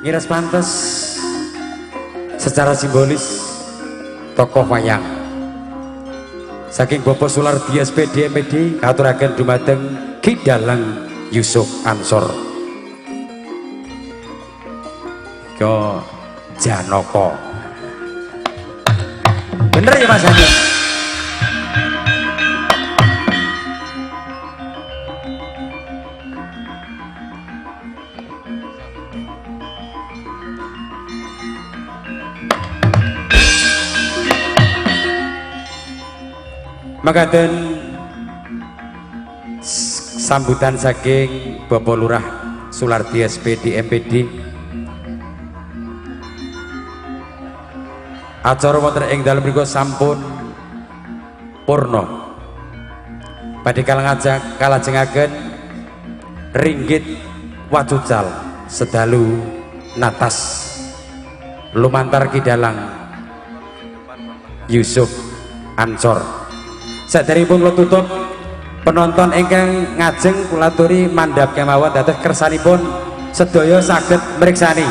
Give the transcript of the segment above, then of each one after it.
Ngiras pantes secara simbolis tokoh wayang saking Bapak Sulardi SPD MPD katuraken dumateng Ki Dalang Yusuf Ansor. Ko Janoko. Bener ya Mas Andi? Makaten sambutan saking Bapak Lurah Sulardi SPD MPD. Acara wonten ing dalem mriku sampun purna. Badhe kalajengaken ringgit wacucal sedalu natas lumantar Ki Dalang Yusuf Ansor. Saderengipun kula tutup, penonton ingkang ngajeng kula aturi mandhap kemawon dados kersanipun sedaya saged mriksani.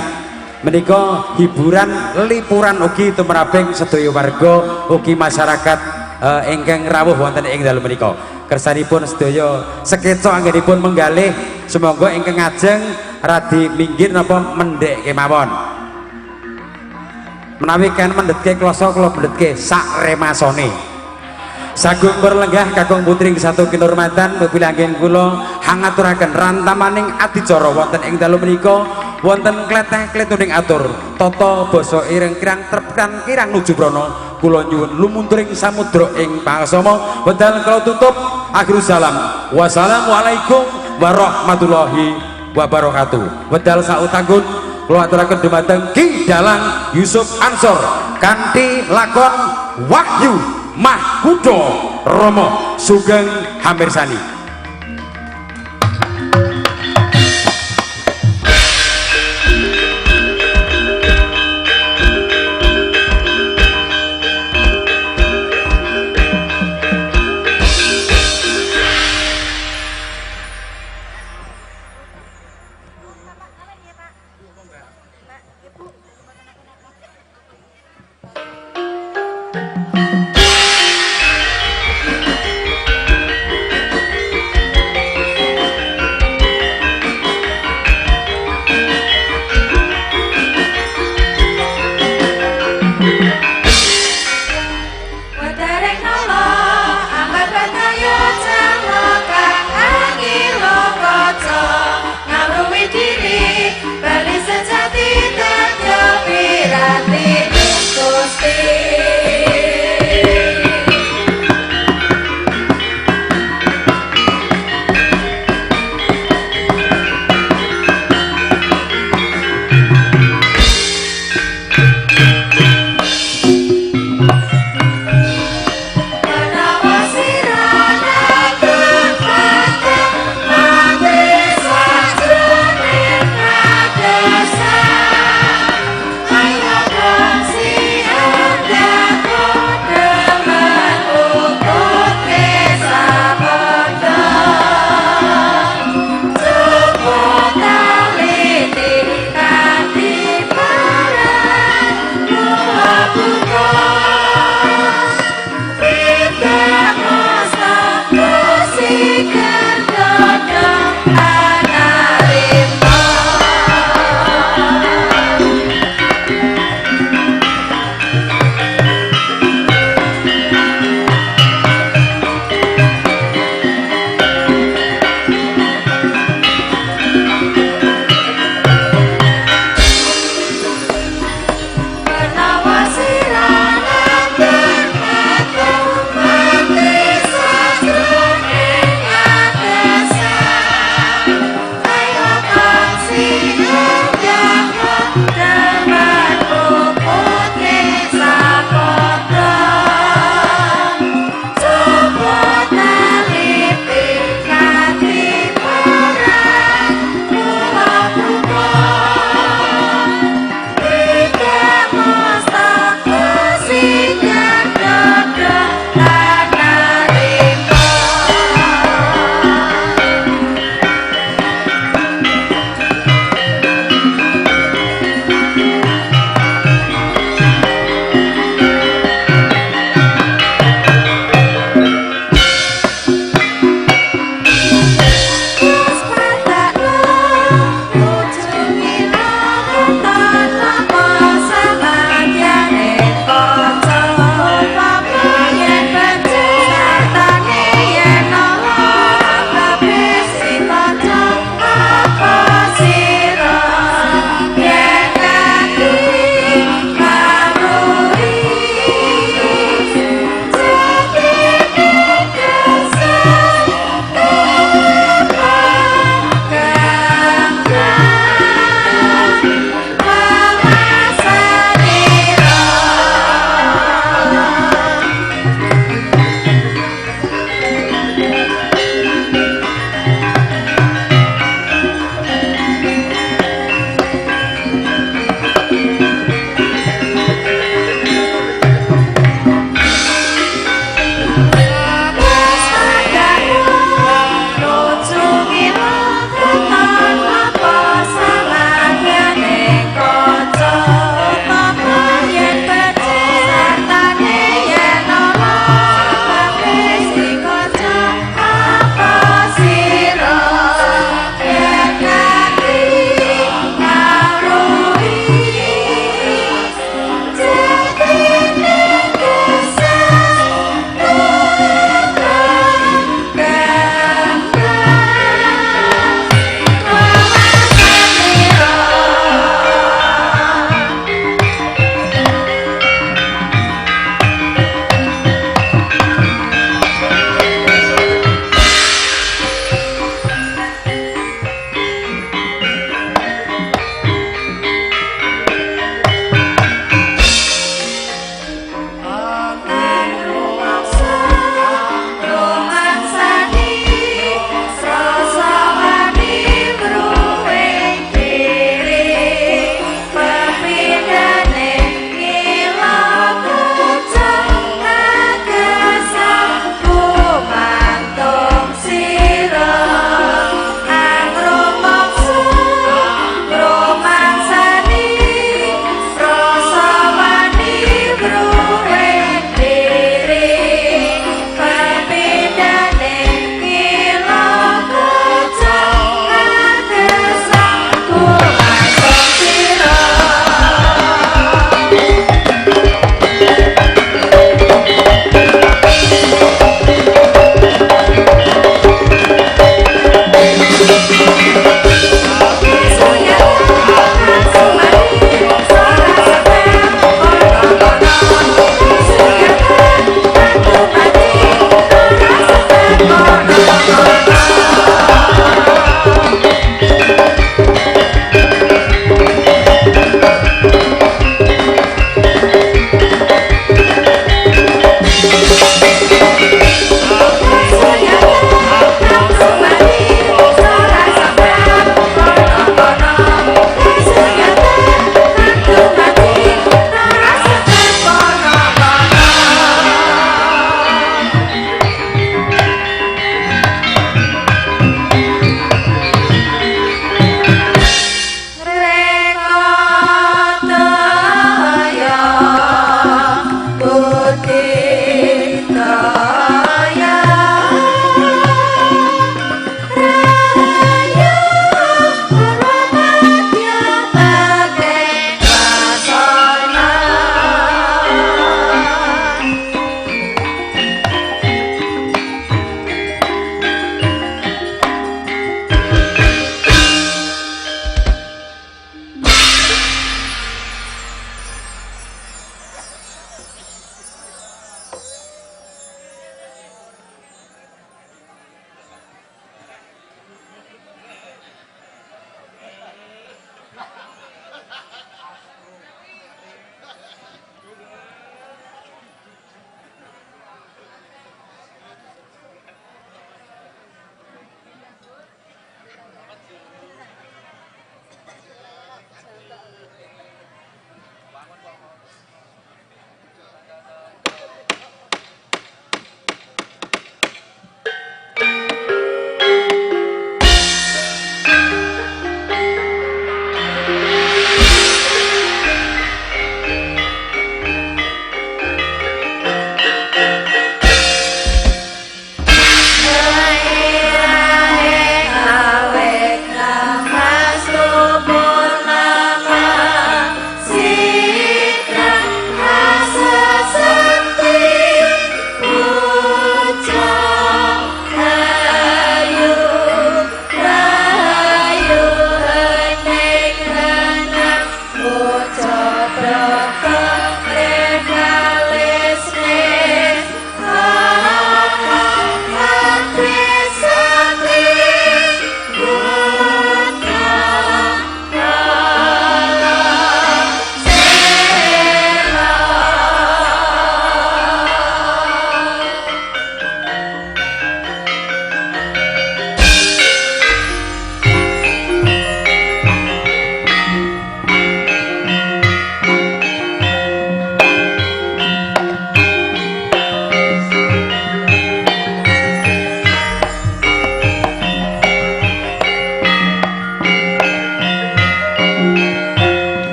Menika hiburan lipuran ugi tumraping sedaya warga ugi masyarakat ingkang rawuh wonten ing dalu menika. Kersanipun sedaya sekeca anggenipun menggalih, sumangga ingkang ngajeng radi minggir napa mendhek kemawon. Menawi kan mendhetke kloso kula mendhetke sak remasone. Sagung berlenggah kakung putri satu kinurmatan pepilanggen kula hangaturaken rantamaning adicara wonten ing dalu menika wonten kleteh-kletuning atur tata basa ireng kirang trep kirang nuju prana kula nyuwun lumunturing samudra ing pangasama. Wedal kula tutup akhirul salam, wassalamualaikum warahmatullahi wabarakatuh. Wedal sautanggun kula aturaken dumateng Ki Dalang Yusuf Ansor kanthi lakon Wahyu Mahkutha Rama. Sugeng Hamirsani. Ayo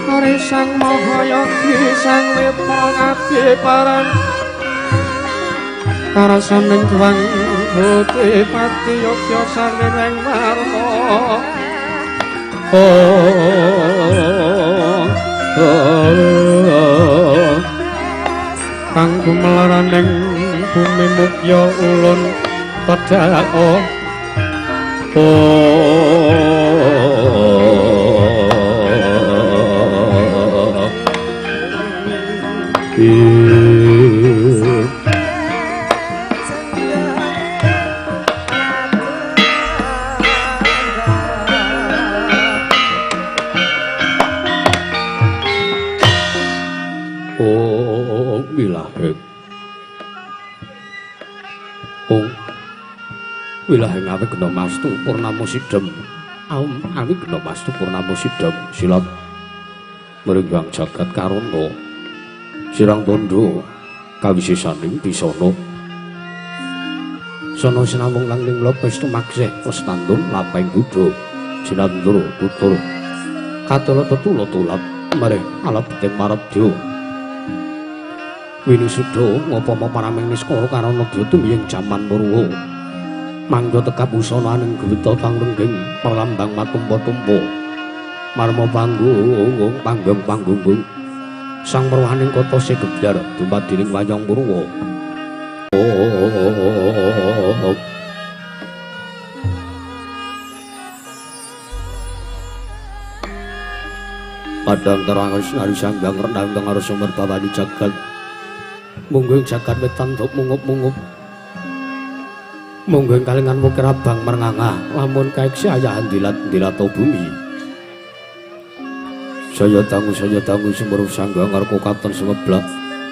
Hari Sang Mahayogi Sang Wipangati Paran Karasaning Dwang Putri Pati Yogya Sarineng Warna. Kang gumelaraning bumi mukya ulun tedhak. Wilahing awigna mastu purnama sidhem. Awigna mastu purnama sidhem silat mringgang jagat karana sirang tandha kawisisaning bisana sana sinamung lang ning lopes tumaksih westandun lapeng budha sinandura tutur katala tetula tulap mareh alabdeng maradya winisuda ngapa paraming niskara karana dya tumiyeng jaman purwa mangga tekap busana aning gewita kang rengging perlambang matumpa-tumpa marma panggung panggung panggung sang perwahaning kota segebyar dumadining wayang purwa. Padang terang nari sanggang rendang kang arsa merbawani jagat mungguing jagat wetan duk mungup-mungup mungguing kalingan wukir abang mernganga lamun kaeksi ayahan dilat-dilato bumi. Saya dangu sumur sanggang ngarko katon semeblak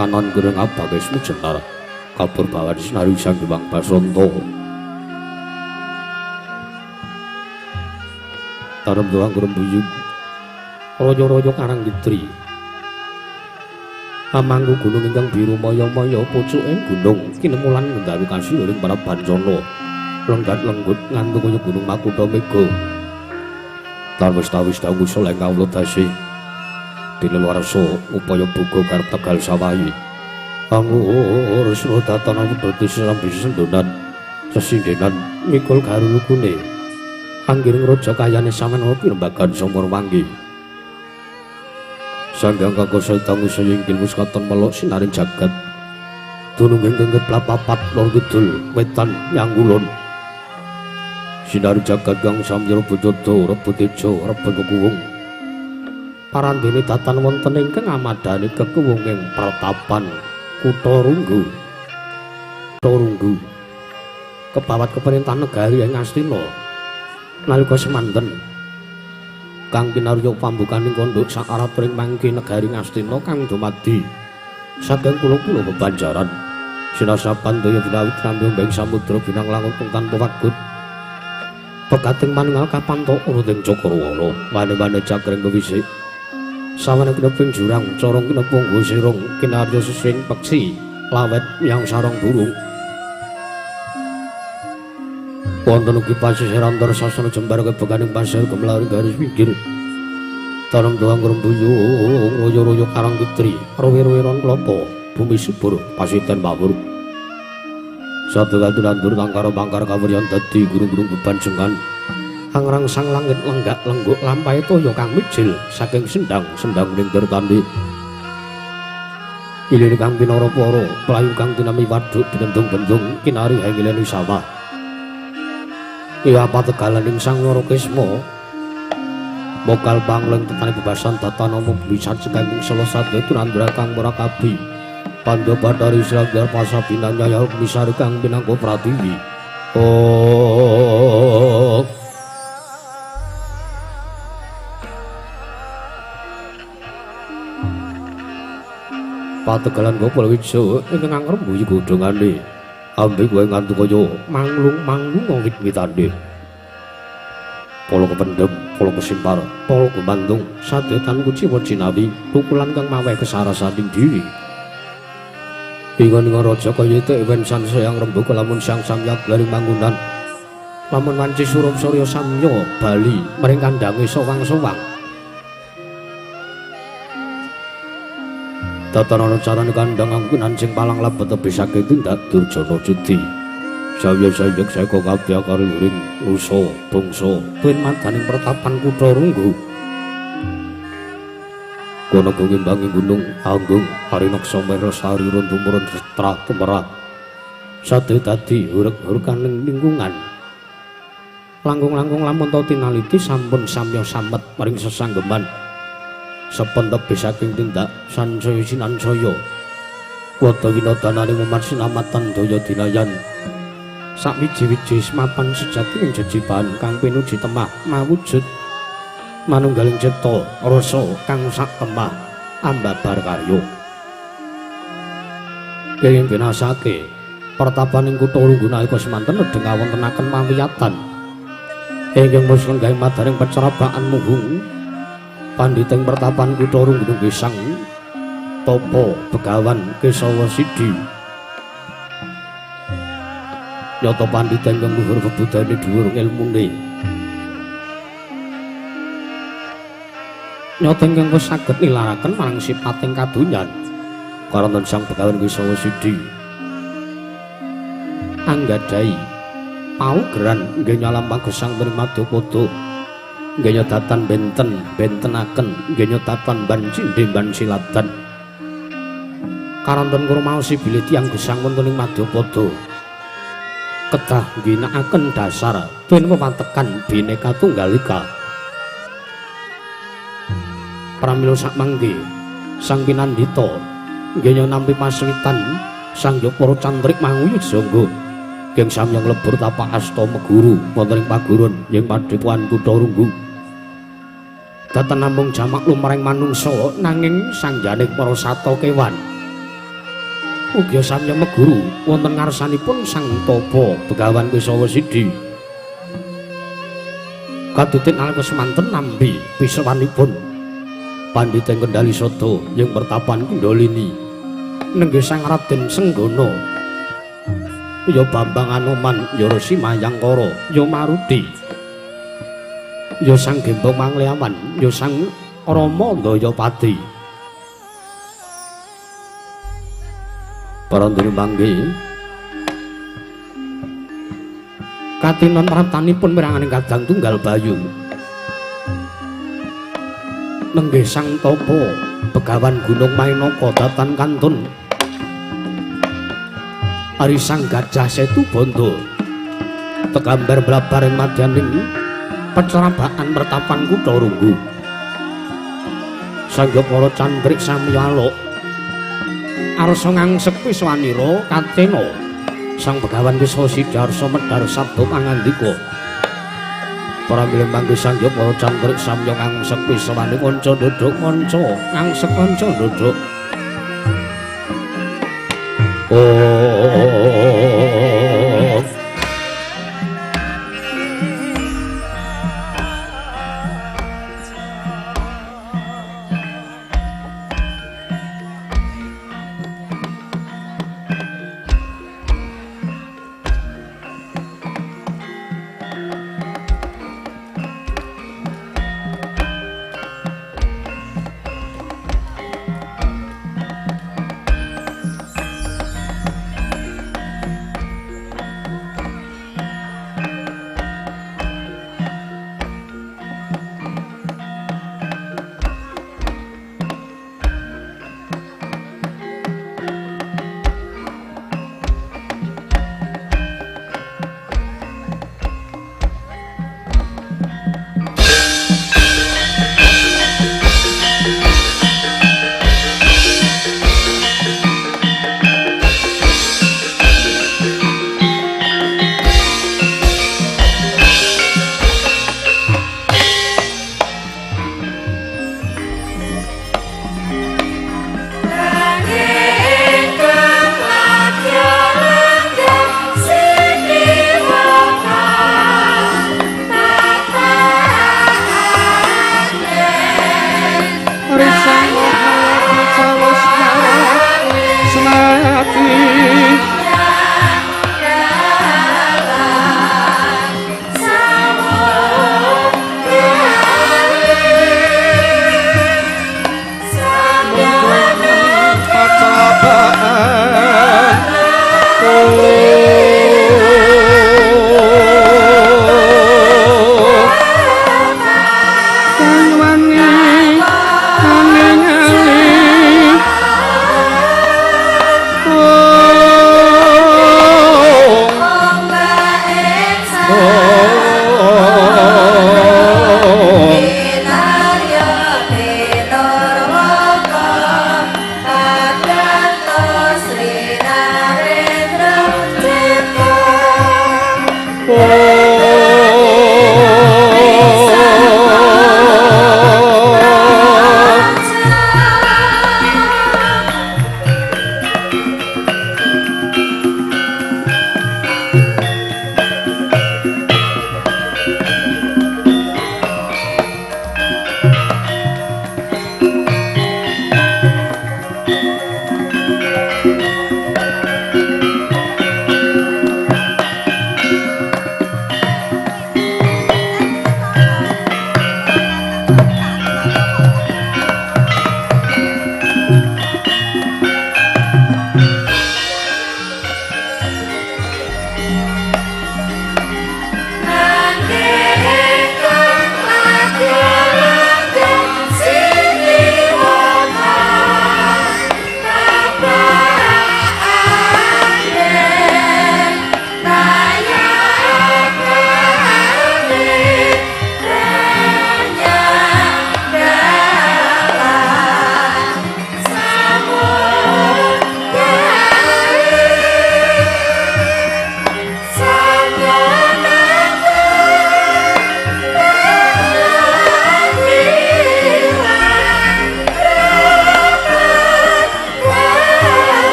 kanan gereng abang smujenar kabur bawan sinari sang Hyang Basanta. Tarem doang grembuyung royo-royo karang gitri amangku gunung ingkang biru maya-maya pucuke gunung kinemulan ngendalu kasiluring para bancana lenggat-lenggut ngantuk kaya gunung makutha mega tan wis tawis dangu soleh kawula dasih dene warsa upaya buga garep tegal sawahi angur srodatan awudati serambi sendonan sesindenan mikul garulukune anggiring raja kayane sampeyan ana pirembagan sumur wanggi. Sanggang kakosa dangu saya inggil muskaton melok sinaring jagat dunung ingkang keplap papat lor kidul wetan nyangkulon sinari jagat kang samya rebut jodo rebut tejo rebut kekuwung parandene datan wonten ingkang amadani kekuwunging pertapan kutha Runggu. Runggu kebawat keperintahan negari ing Astina nalika semanten kang kinarya pambukaning kondhok sakaraturing mangke negari Ngastina kang dumadi saking pulo-pulo bebanjaran sinasapan daya binawit nampi ing samudra binang langkung tanpa wagut pekating manunggal kapantok uruting Cakrawala wane-wane cakring kewisik sawane kineping jurang corong kinepung sirung kinarya sesing peksi lawet yang sarong burung wonten ugi pasisir antar sasana jembar kebekaning pasir gemlaring garis pinggir tareng doang grembuyung royo-royo karang kitri rowe-roweron klopo bumi subur pasiten mawur sabda nandur tangkara pangkar kawuryan dadi gunung-gunung bebanjengan angrangsang langit lenggak lengguk lampahe toya kang mijil saking sendang-sendang ning tandi ilir kang pinara para playu kang tinami waduk binendung-bendung kinari hengileni sawah. Iya pategalaning Sang Warakisma mokal pangleng tetane bebasan tatana bumi sajikan sela sadya tunandra kang murakabi Pandha Bathari Sranggar pasabinan nyayal misari kang pinangka pratiwi. Oh pategalan Gopal Wijaya ingkang angrembuyi godhongane ambi kowe ngantuk kaya manglung-manglung wit-witane. Pala kependhem, pala kesimpar, pala gumantung, sadya tan kuciwa jinawi, tukulan kang maweh kesarasaning diri. Ingon raja kaya ewen sansaya ngrembaka lamun siang samya glaring manggunan. Lamun wanci surup surya samya bali maring kandhange sowang-sowang. Tatanana carane kandhang angkunan sing palang labet tebih saking tindak Durjana Cudi. Saya-saya seka kabeh karo luring nusa bangsa tuwin madaning pertapan kutha Runggu. Kono ngimbangi gunung Agung Arinaksa Merasari tumurun trah tumerah. Sade dadi hureg-hureganing lingkungan. Langkung-langkung lamun to tinaliti sampun samya samet maring sesanggeman. Sepen tebih saking tindak sansaya sinansaya. Wada winodanane umat sinamatan daya dinayan. Sakwiji-wiji mapan sejati ing jejibahan kang pinuji temah mawujud manunggaling cipta rasa kang sak temah ambabar karya. Kenging binasake pertapaning kutha Runggu nalika semanten nedheng kawontenaken mawiyatan ingkang wis lenggahe madaring pecerabaan muhung pandhiting pertapan kutha Runggu nggih Sang Tapa Begawan Kesawa Sidi. Nyata pandhita ingkang luhur bebudayane dhuwur ilmune. Nyata ingkang wis saged nilaraken marang sipating kadonyan. Karanten Sang Begawan Kesawa Sidi anggadhahi paugeran nggih nyalampah gesang mring madyapada. Nggih nyedatan benten bentenaken nggih nyedatan ban cindhe ban siladan. Karanten krumaosi bilih tiyang gesang wonten ing madyapada kedah ngginakaken dasar tuwin wewatekan Bhinneka Tunggal Ika. Pramila sakmangke Sang Pinandita nggih nampi paswitan Sang Hyang Para Cantrik manguyud jangga keng samya nglebur tapak asta meguru wonten ing paguron ing padhepokan kutha Runggu. Datan namung jamak lumrahing manungsa nanging sangganing para sata kewan. Ugi samya meguru wonten ngarsanipun Sang Tapa Begawan Kesawa Sidi. Kadutin nalika semanten nampi pisewanipun pandhita kendali sada ing pertapan Kundalini nenggih Sang Raden Senggana, ya Bambang Anoman, ya Resi Mayangkara, ya Marudi, ya Sang Gembong Mangleawan, ya Sang Rama Ndayapati. Para ndherek mangke katinon praptanipun miranganing kadang tunggal bayu nenggih Sang Tapa Begawan Gunung Mainaka datan kantun ari Sang Gajah Setu Bandha tegambar blabar ing madyaning pecerabaan pertapan kutha Runggu. Sangga para cantrik sami aluk arsa ngangsek wiswanira katena Sang Begawan Kesawa Sidi arsa medhar sabda pangandika. Pramila mangke Sang Hyang Para Cantrik samya ngangsek wiswane kanca ndodhok kanca ngangsek kanca ndodhok. Oh.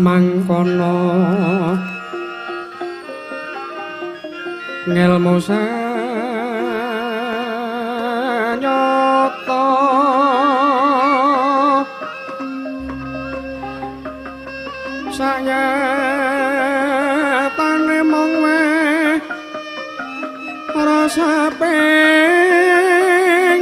Mangkono ngelmu sanyata sanyatane mung weh rasa ping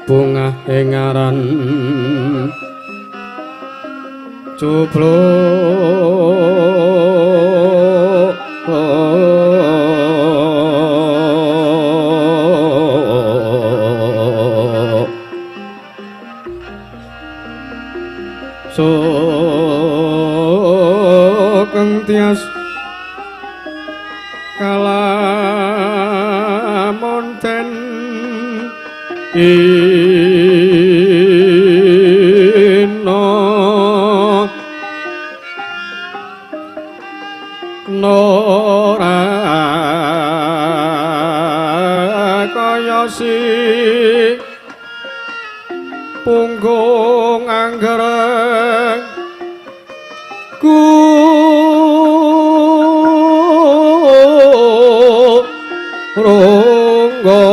bungah ing aran cubluk sugeng tias kalamun den ina nora kaya si punggung anggrek ku runggo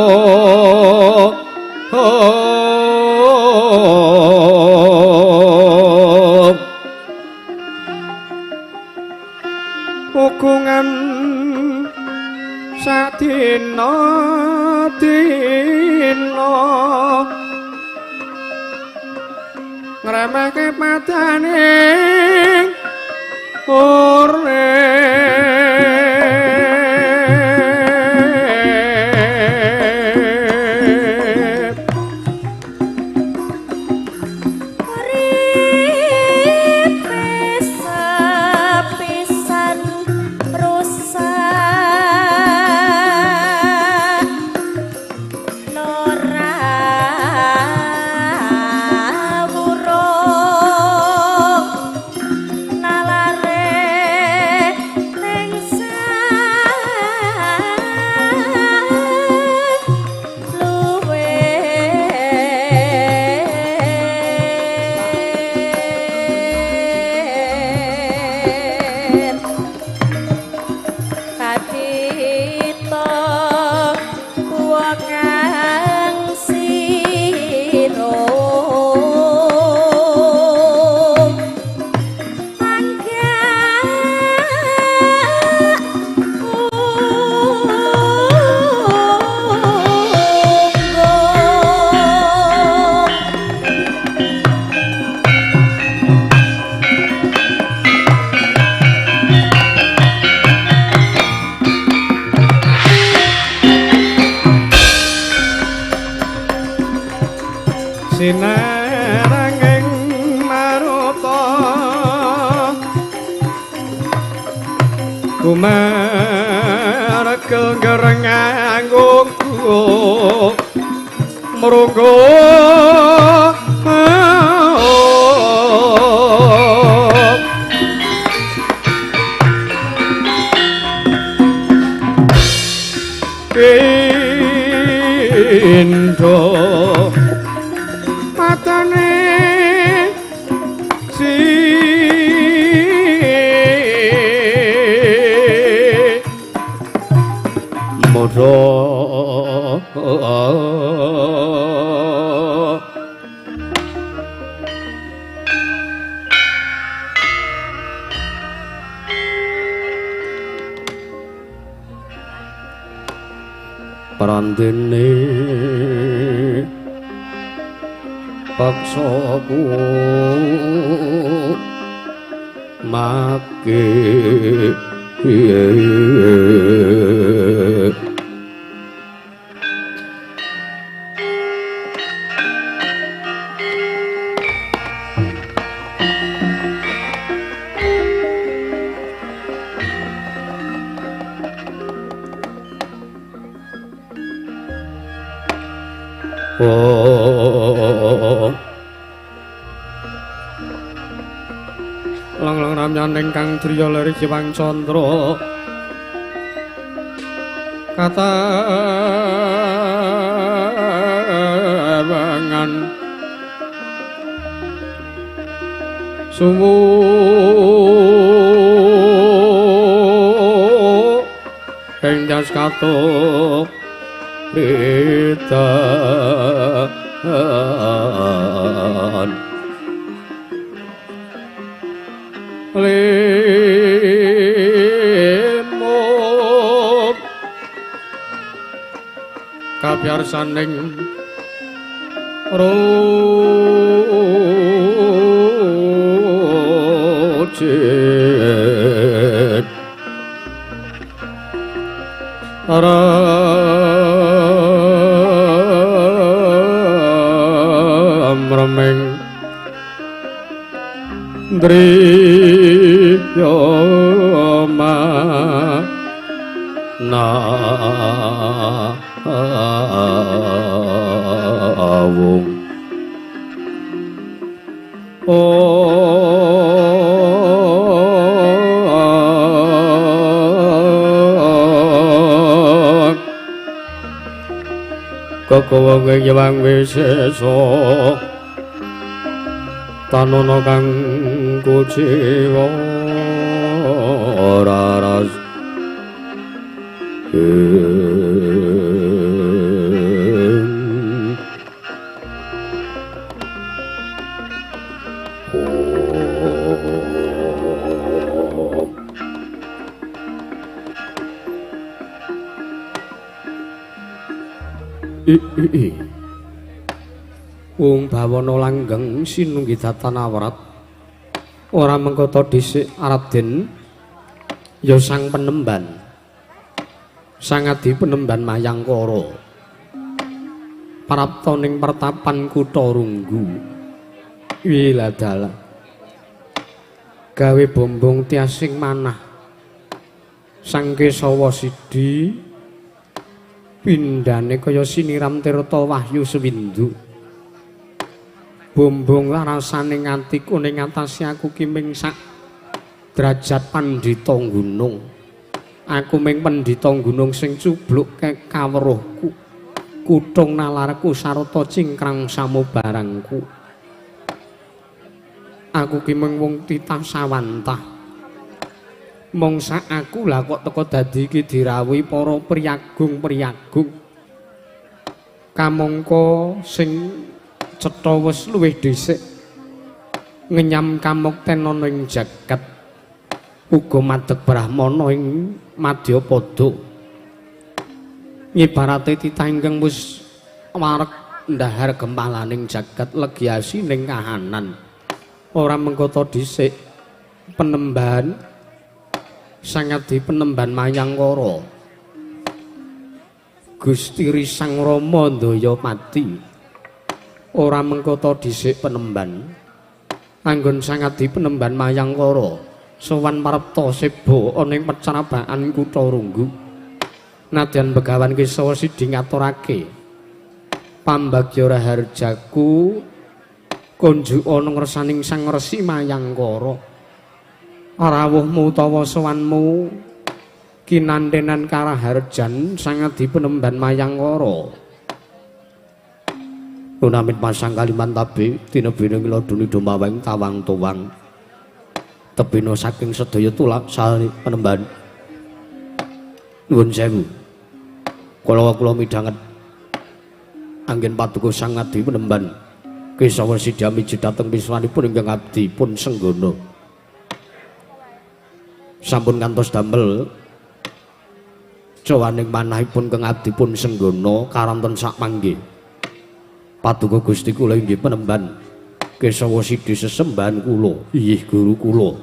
hukungan sadina dina ngremehke padane urip. Uripe sepisan rusak. Sinaranging maruta kumaregel gerenganggung mrunggo pindho matane si Mara Prandene paksaku make Oh Lang-lang ramyaning kang driya leri Jiwang Candra katawangan suwu ing jas katuk Edan limut kabyarsaning rujit remeng driyama nawung Kekawa Hyang Wisesa tanono kang kuciwa raras Wong bawana langgeng sinunggi datan awrat ora mengkoto dhisik Raden ya sang penemban sang adi penemban Mayangkara prapta ning pertapan kutha Runggu wiladala gawe bombong tiasing manah Sang Kesawa Sidi pindhane kaya siniram tirta wahyu sewindu. Bombong rasane nganti kuning ngatasi aku ki ming sak derajat pandhita gunung. Aku ming pandhita gunung sing cubluk kaweruhku. Kutung nalarku sarta cingkrang samubarangku. Aku ki ming wong titah sawantah. Mong sak aku lah kok teka dadi iki dirawuhi para priyagung-priyagung. Kamangka sing cetha wis luwih dhisik ngenyam kamukten ana ing jagat uga madeg brahmana ing madyapada. Ngibarate titah ingkang wis wareg ndahar gempalaning jagat legi asining kahanan. Ora mengkoto dhisik penemban sang adi penemban Mayangkara Gusti Sang Rama Ndayapati. Ora mengko ta dhisik penemban. Anggon Sang Adi Penemban Mayangkara sowan marepta seba ana ing pecrabaan kutha Runggu. Nadyan Begawan Kesawa Sidi ngaturake pambagya raharjaku konjuk ana ngersaning Sang Resi Mayangkara. Rawuhmu utawa sowanmu kinantenan karaharjan Sang Adi Penemban Mayangkara. Lunamit pasang Kalimantabe tinebene ngladuni dumaweng tawang tuwang tebina saking sedaya tulak sari penemban. Nuwun sewu, kala kula midhanget anggen paduka Sang Adi Penemban Kesawa Sidi amiji dhateng piswanipun ingkang abdi pun senggana. Sampun kantos damel cowaning manahipun kang abdi pun senggana karanten sak mangke. Paduka Gusti kula inggih Penemban Kesawa Sidi sesembahan kula, inggih guru kula.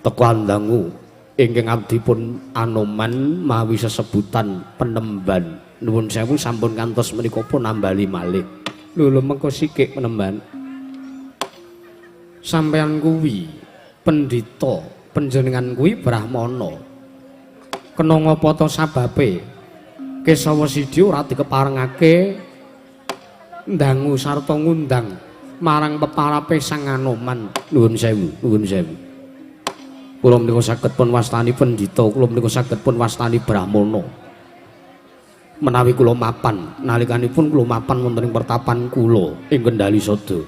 Teka andangu ingkang abdi pun Anoman mawi sesebutan Penemban. Nuwun sewu sampun kantos menika pun nambali malih. Lho lho mengko sikik Penemban. Sampeyan kuwi pendhita, panjenengan kuwi brahmana. Kena ngapa ta sababe Kesawa Sidi ora dikeparengake ndangu sarta ngundang marang peparape Sang Anoman. Nuwun sewu, nuwun sewu. Kula menika saged pun wastani pendhita, kula menika saged pun wastani brahmana. Menawi kula mapan, nalikanipun kula mapan wonten ing pertapan kula ing Kendali Sada.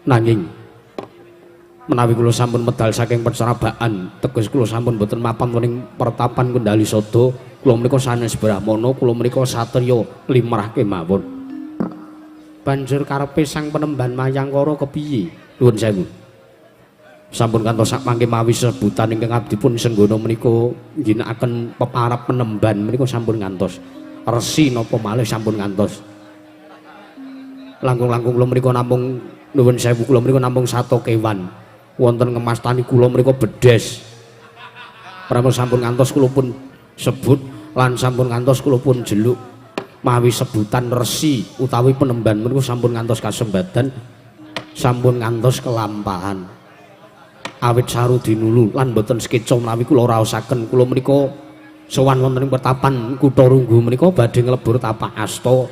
Nanging menawi kula sampun medal saking percerabaan, teges kula sampun boten mapan wonten ing pertapan Kendali Sada, kula menika sanes brahmana, kula menika satriya limrah kemawon. Banjur karepe Sang Penemban Mayangkara kepiye? Nuwun sewu. Sampun kantos sak mangke mawi sebutan ingkang abdi pun senggana menika ngginakaken peparap penemban menika sampun ngantos. Resi napa malih sampun ngantos. Langkung-langkung kula menika namung nuwun sewu kula menika namung sato kewan. Wonten ngemastani kula menika bedes. Pramila sampun ngantos kula pun sebut lan sampun ngantos kula pun jeluk mawi sebutan resi utawi penemban menika sampun ngantos kasembadan, sampun ngantos kelampahan. Awit saru dinulu lan boten sekeca menawi kula raosaken kula menika sowan wonten ing pertapan kutha Runggu menika badhe nglebur tapak asta.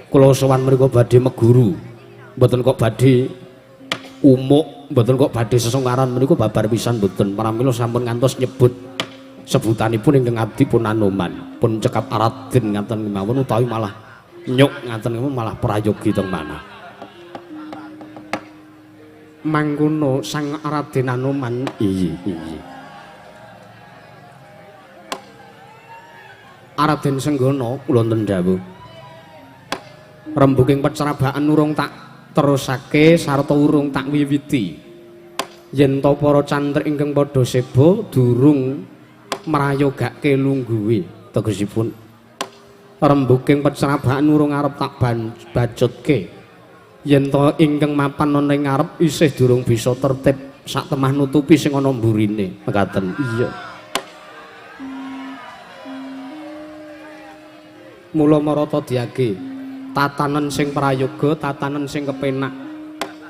Kula sowan menika badhe meguru, mboten kok badhe umuk, mboten kok badhe sesungkaran menika babar pisan mboten. Pramila sampun ngantos nyebut sebutanipun ingkang abdi pun Anoman, pun cekap Raden ngaten kemawon utawi malah nyuk ngaten kemawon malah prayogi teng manah. Mangkono Sang Raden Anoman. Iya, iya. Raden Senggana kula wonten dawuh. Rembuking pecerabaan urung tak terusake sarta urung tak wiwiti. Yen ta para cantrik ingkang padha seba durung mrayogake lungguhe. Tegesipun rembuking pecerabaan urung arep tak bacutke. Yen ta ingkang mapan ana ing ngarep isih durung bisa tertib sak temah nutupi sing ana mburine. Mekaten. Iya. Mula marata diage tatanen sing prayoga, tatanen sing kepenak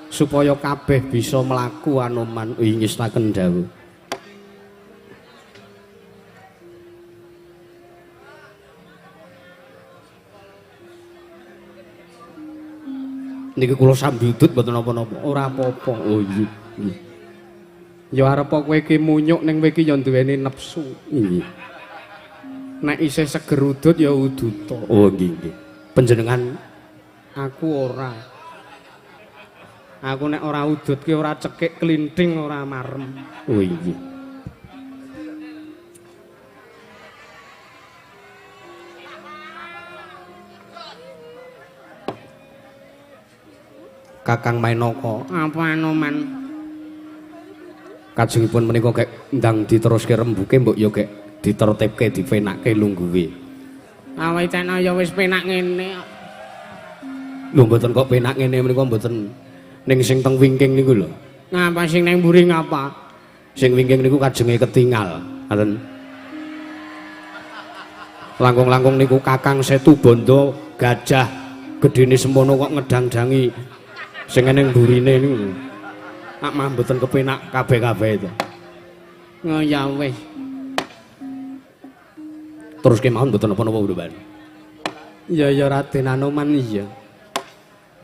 supaya kabeh bisa mlaku Anoman. Ingestaken dawuh. Niki kula sambi udut mboten napa-napa. Ora apa-apa. Oh iya. Ya arep kowe iki munyuk ning kowe iki ya duweni nepsu. Nggih. Nek isih seger udut ya uduta. Oh nggih nggih. Panjenengan aku ora. Aku nek ora udut ki ora cekik klinting ora marem. Oh iya. Kakang Mainaka, apa Anoman? Kajengipun menika gek ndang diteruske rembuke mbok ya gek ditertibke dipenake lungguhe. Awake cana ya wis penak ngene. Lho mboten kok penak ngene menika mboten ning sing teng wingking niku lho. Ngapa sing nang mburi ngapa? Sing wingking niku kajenge ketingal, ngoten. Langkung-langkung niku Kakang Setu Bondo Gajah Gedene semono kok ngedang-dangi sing eneng mburine niku. Nak mah mboten kepenak kabeh-kabeh itu. Oh ya wis. Terus kemawon mboten napa-napa Penemban. Ya ya Raden Anoman iya.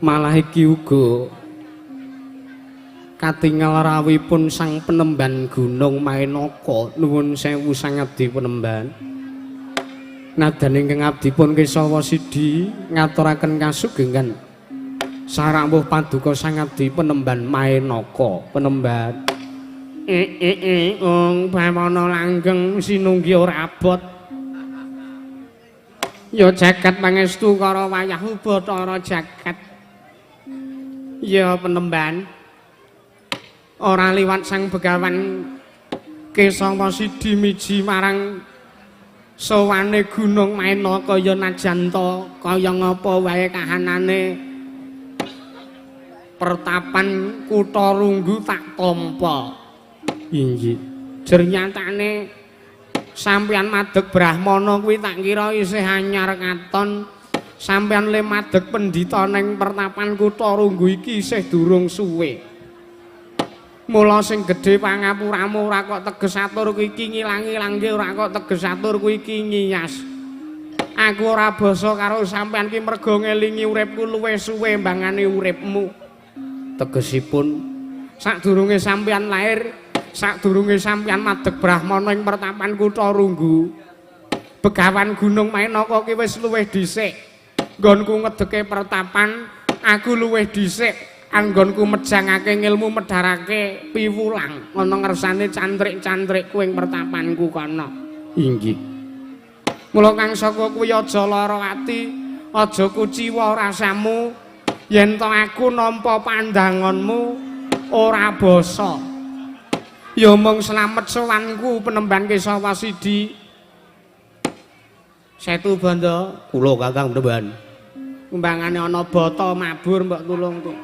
Malah iki uga katingal rawuhipun sang penemban Gunung Maenaka. Nuwun sewu sanget di penemban. Nadan ingkang abdipun Kesawa Sidi ngaturaken kasugengan sarawuh paduka sang abdi penemban Maenaka. Penemban ing bawana langgeng sinunggi ora abot. Ya jagat pangestu karo wayah Bathara jagat. Ya penemban ora liwat sang begawan Kesawa Sidi miji marang sowane Gunung Maenaka ya najan ta kaya ngapa wae kahanane pertapan Kutha Runggu tak tampa. Inggih. Jernyatane sampeyan madeg brahmana kuwi tak kira isih anyar katon. Sampeyan le madeg pendhita ning pertapan Kutha Runggu iki isih durung suwe. Mula sing gedhe pangapuramu ora kok teges atur kuwi iki ngilang-ilangke, ora kok teges atur kuwi iki ngiyas. Aku ora basa karo sampeyan ki mergo ngelingi uripku luwih suwe mbangane uripmu. Tegesipun sadurunge sampeyan lair, sadurunge sampeyan madeg brahmana ing pertapan Kutha Runggu, begawan Gunung Maenaka ki wis luwih dhisik. Nggonku ngedeke pertapan, aku luwih dhisik. Anggonku mejangake ngilmu medharake piwulang ana ngersane cantrik-cantrikku ing pertapanku kono. Inggih. Mula kang saka kuwi aja lara ati, aja kuciwa rasamu yen to aku nampa pandanganmu ora basa. Ya mung slamet sowanku penemban Kesawa Sidi. Setu Banda kula Kakang penemban. Kumbangane ana bata mabur mbok tulung tuh.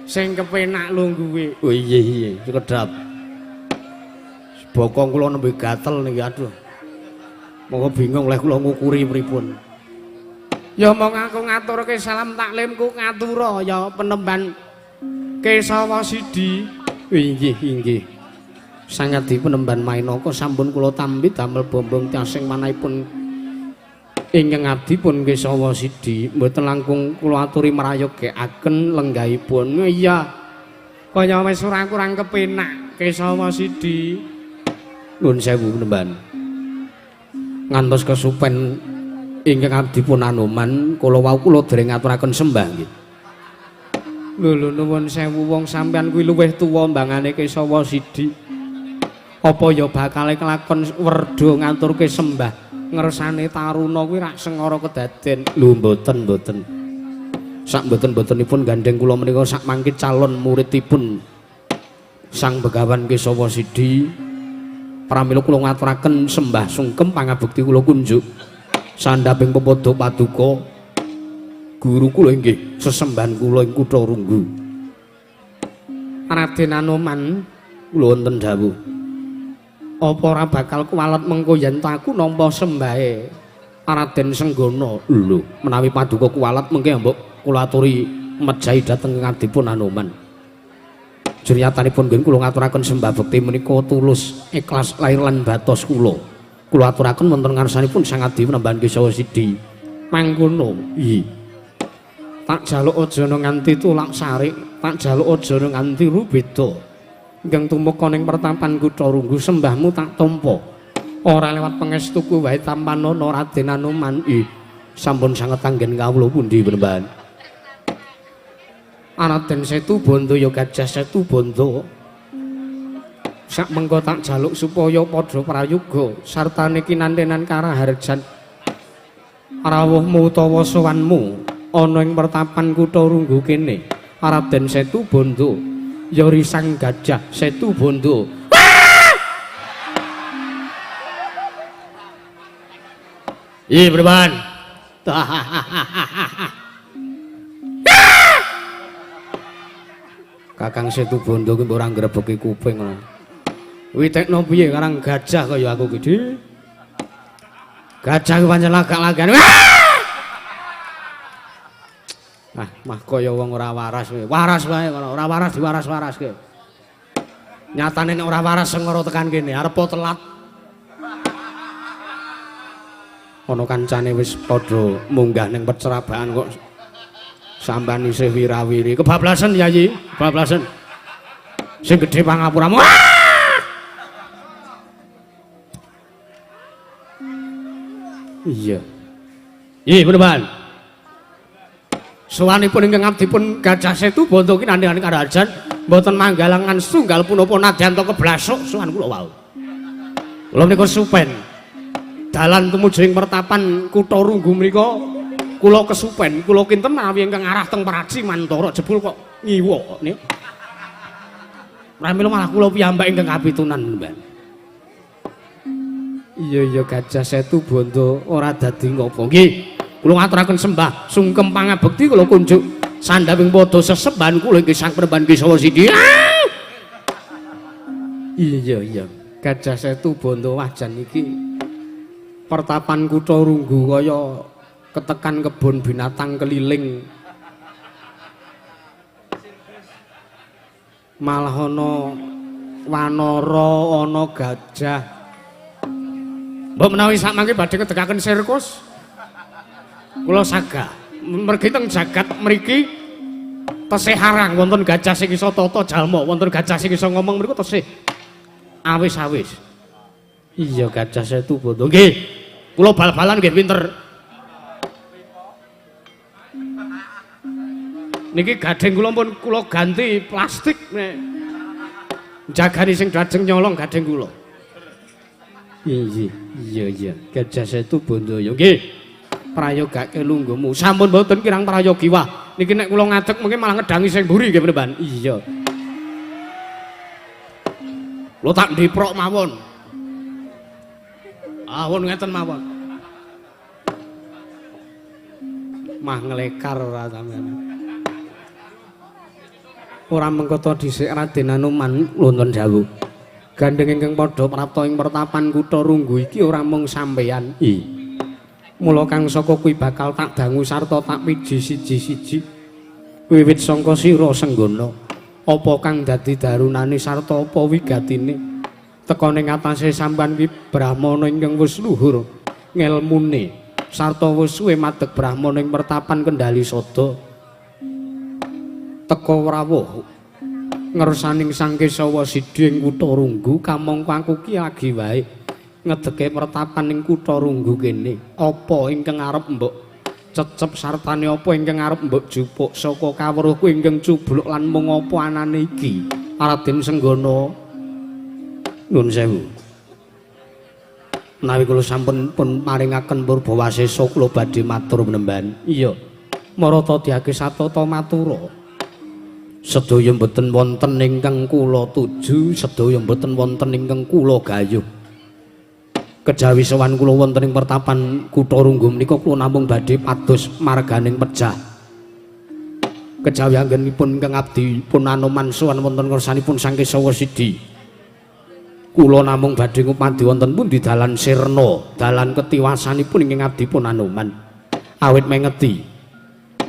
Sing kepenak lungguhe. Oh iya iya, sekedap. Bokong kula nembe gatel niki aduh. Monggo bingung leh kula ngukuri pripun. Ya mong aku ngaturke salam taklimku ngatura ya penemban Kesawa Sidi. Inggih inggih. Sangat di penemban Maenaka sampun kula tampi damel bombong tasing manahipun ingkang abdipun Kesawa Sidi mboten langkung kula aturi mrayogekaken lenggahipun. Iya. Kaya wis ora kurang kepenak Kesawa Sidi. Nuwun sewu penemban. Ngantos kesupen ingkang abdipun Anoman kula wau kula dereng ngaturaken sembah nggih. Lho lho nuwun sewu wong sampeyan kuwi luwih tuwa mbangane Kesawa Sidi. Apa ya bakale kelakon werda ngaturke sembah ngersane taruna kuwi rak sengara kedaden. Lho mboten mboten. Sak mboten-mbotenipun gandeng kula menika sak mangke calon muridipun Sang Begawan Kesawa Sidi. Pramila kula ngaturaken sembah sungkem pangabekti kula kunjuk sandhaping pepadha paduka guru kula inggih sesembahan kula ing Kutha Runggu. Raden Anoman kula wonten dawuh. Apa ora bakal kuwalet mengko yen aku nampa sembahe Raden Senggana? Lho, menawi paduka kuwalet mengke mbok kula aturi mejahi dhateng ngadipun Anoman. Jernyatanipun nggih kula ngaturaken sembah bekti menika tulus ikhlas lahir lan batos kula. Kula aturaken wonten ngarsanipun Sang Adi Penemban Kesawa Sidi. Mangkono, iya. Tak jaluk aja nganti tulak sarik, tak jaluk aja nganti rubeda. Ingkang tumeka ning pertapan Kutha Runggu sembahmu tak tampa. Ora lewat pangestuku wae tampanana Raden Anoman. Ih, sampun sanget anggen kawula pundi Penemban. Raden Setu Bondo ya Gajah Setu Bondo. Sak mengko tak jaluk supaya padha prayoga sartane kinantenan karaharjan rawuhmu utawa sowanmu ana ing pertapan Kutha Runggu kene. Raden Setu Bondo ya risang Gajah Setu Bondo. Iya, Penemban. Kakang Setu Bondo kuwi ora ngrebeki kuping ngono. Kuwi tekno piye karang gajah kaya aku ki, Dik. Gajah kuwi pancen lagak-lagane. Ah, mah kaya wong ora waras kowe. Waras wae kono, ora waras diwaras-waraske. Nyatane nek ora waras sengara tekan kene, arep telat. Ana kancane wis padha munggah ning pecerabaan kok sampean isih wirawiri. Kebablasan Yayi, kebablasan. Sing gedhe pangapuramu. Iya. Iya, bener. Sowanipun ingkang abdipun Gajah Setu bondo kinandhani karajan mboten manggalangan setunggal punapa nadyan to keblasuk sowan kula wau. Kula menika supen. Dalan tumuju ing pertapan Kutha Runggu menika kula kesupen, kula kinten menawi ingkang arah teng Praci Mantara jebul kok ngiwa kok niku. Pramila malah kula piyambak ingkang kapitunan, Mbak. Iya iya Gajah Setu bondo ora dadi ngopo. Nggih. Kula ngaturaken sembah sungkem pangabekti kula kunjuk sandhawing padha sesembahan kula inggih Sang Panembahan Kesawa Sidi. Iya iya Gajah Setu bondo wajan iki pertapan Kutha Runggu kaya ketekan kebun binatang keliling. Malah ana wanara, ana gajah. Mbok menawi sakmangke badhe ngedekaken sirkus. Kula sagah mergi teng jagat mriki tesih arang wonten gajah sing iso tata jalma, wonten gajah sing iso ngomong mriku tesih awis-awis. Iya Gajah Setu bondo. Nggih. Kula bal-balan nggih pinter. Niki gadheng kula pun kula ganti plastik nek jagani sing dajeng nyolong gadheng kula. Iya iya iya Gajah Setu bondo ya nggih. Prayogake lungguhmu. Sampun mboten kirang prayogi wah. Niki nek kula ngadeg mungkin malah ngedangi sing mburi nggih Panembahan. Iya. Kula tak ndiprok mawon. Awon ngeten mawon. Mah nglekar ora sampean. Ora mengko to dhisik Raden Anoman wonten dawuh. Gandeng ingkang padha prapta ing pertapan Kutha Runggu iki ora mung sampeyan. I. Mula kang saka kuwi bakal tak dangu sarta tak piji siji-siji. Wiwit sangka sira Senggana, apa kang dadi darunane sarta apa wigatine? Teka ning atase sampeyan kuwi brahmana ingkang wis luhur ngelmune sarta wis suwe madeg brahmana ing pertapan Kendali Sada. Teka rawuh ngersaning Sang Kesawa Sidi ing Kutha Runggu kamangka aku ki lagi wae ngedeke pertapan ing Kutha Runggu kene. Apa ingkang arep mbok cecep sartane apa ingkang arep mbok jupuk saka kawruhku ingkang cubluk lan mung apa anane iki? Raden Senggana, nuwun sewu. Menawi kula sampun pun paringaken purbawasesa kula badhe matur panembahan. Iya. Marata diake satata matura. Sedaya mboten wonten ingkang kula tuju, sedaya mboten wonten ingkang kula gayuh. Kejawi sowan kula wonten ing pertapan Kutha Runggu menika kula namung badhe pados marganing pejah. Kejawi anggenipun ingkang abdi pun Anoman sowan wonten ngersanipun Sang Kesawa Sidi. Kula namung badhe ngupadi wonten pundi dalan sirna, dalan ketiwasanipun ingkang abdi pun Anoman. Awit mengeti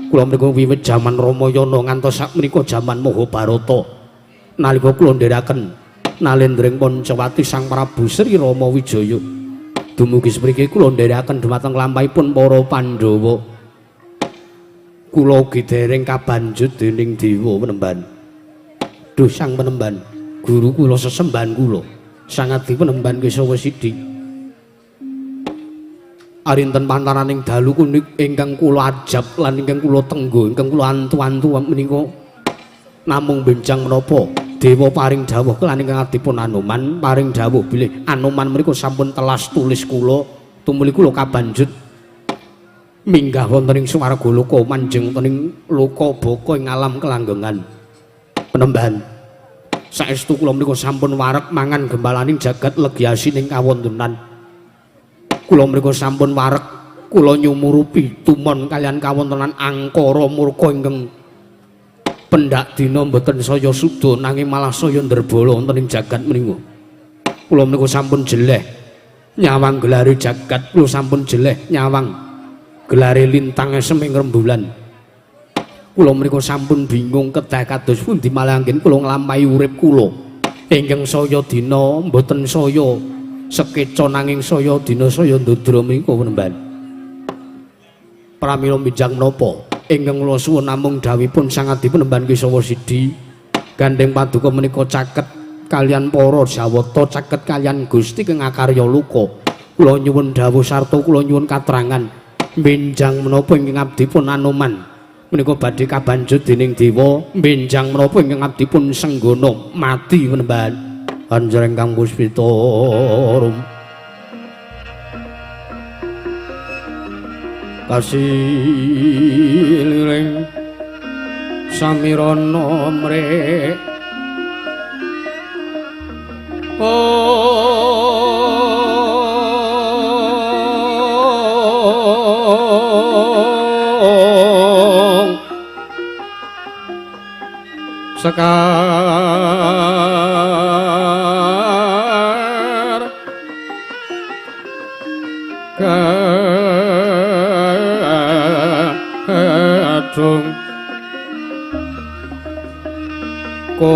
kula mriku wiwit jaman Ramayana ngantos sakmenika jaman Mahabharata. Nalika kula ndherekaken nalendring Pancawati Sang Prabu Sri Rama Wijaya. Dumugi semriki kula ndherekaken dhumateng lampahipun para Pandhawa. Kula ugi dereng kabanjut dening dewa Panembahan. Duh Sang Panembahan, guru kula sesembahan kula, Sang Adi Panembahan Kesawa Sidi. Arinten pantaraning dalu kunik ingkang kula ajab lan ingkang kula tenggo, ingkang kula antu-antu menika namung benjang menapa dewa paring dawuh lan ingkang adipun Anoman paring dawuh bilih Anoman menika sampun telas tulis kula tumuli kula kabanjut minggah wonten ing swarga loka manjing wonten ing loka baka ing alam kelanggengan. Panembahan saestu kula menika sampun wareg mangan gembalaning jagat legi asining kawontenan. Kula mriku sampun wareg kula nyumurupi tumon kalian kawontenan angkara murka ingkang pendak dina mboten saya suda nanging malah saya ndrebala wonten ing jagat menika. Kula mriku sampun jeleh nyawang gelare jagat, kula sampun jeleh nyawang gelare lintang esem ing rembulan. Kula menika sampun bingung kedah kados pundi malah anggen kula nglampahi urip kula. Ingkang saya dina mboten saya sekeca nanging saya dina saya ndudra menika penemban. Pramila minjang menapa ingkang kula suwun namung dhawuhipun Sang Adi Penemban Kesawa Sidi. Gandeng paduka menika caket kalian para Jawata, caket kalian Gusti kang akarya luka. Kula nyuwun dawuh sarta kula nyuwun katrangan benjang menapa ingkang abdipun Anoman menika badhe kabanjut dening dewa, benjang menapa ingkang abdipun Senggana mati penemban. Anjreng Kang Puspita rum kasiliring samirana mrek sekar kadung ko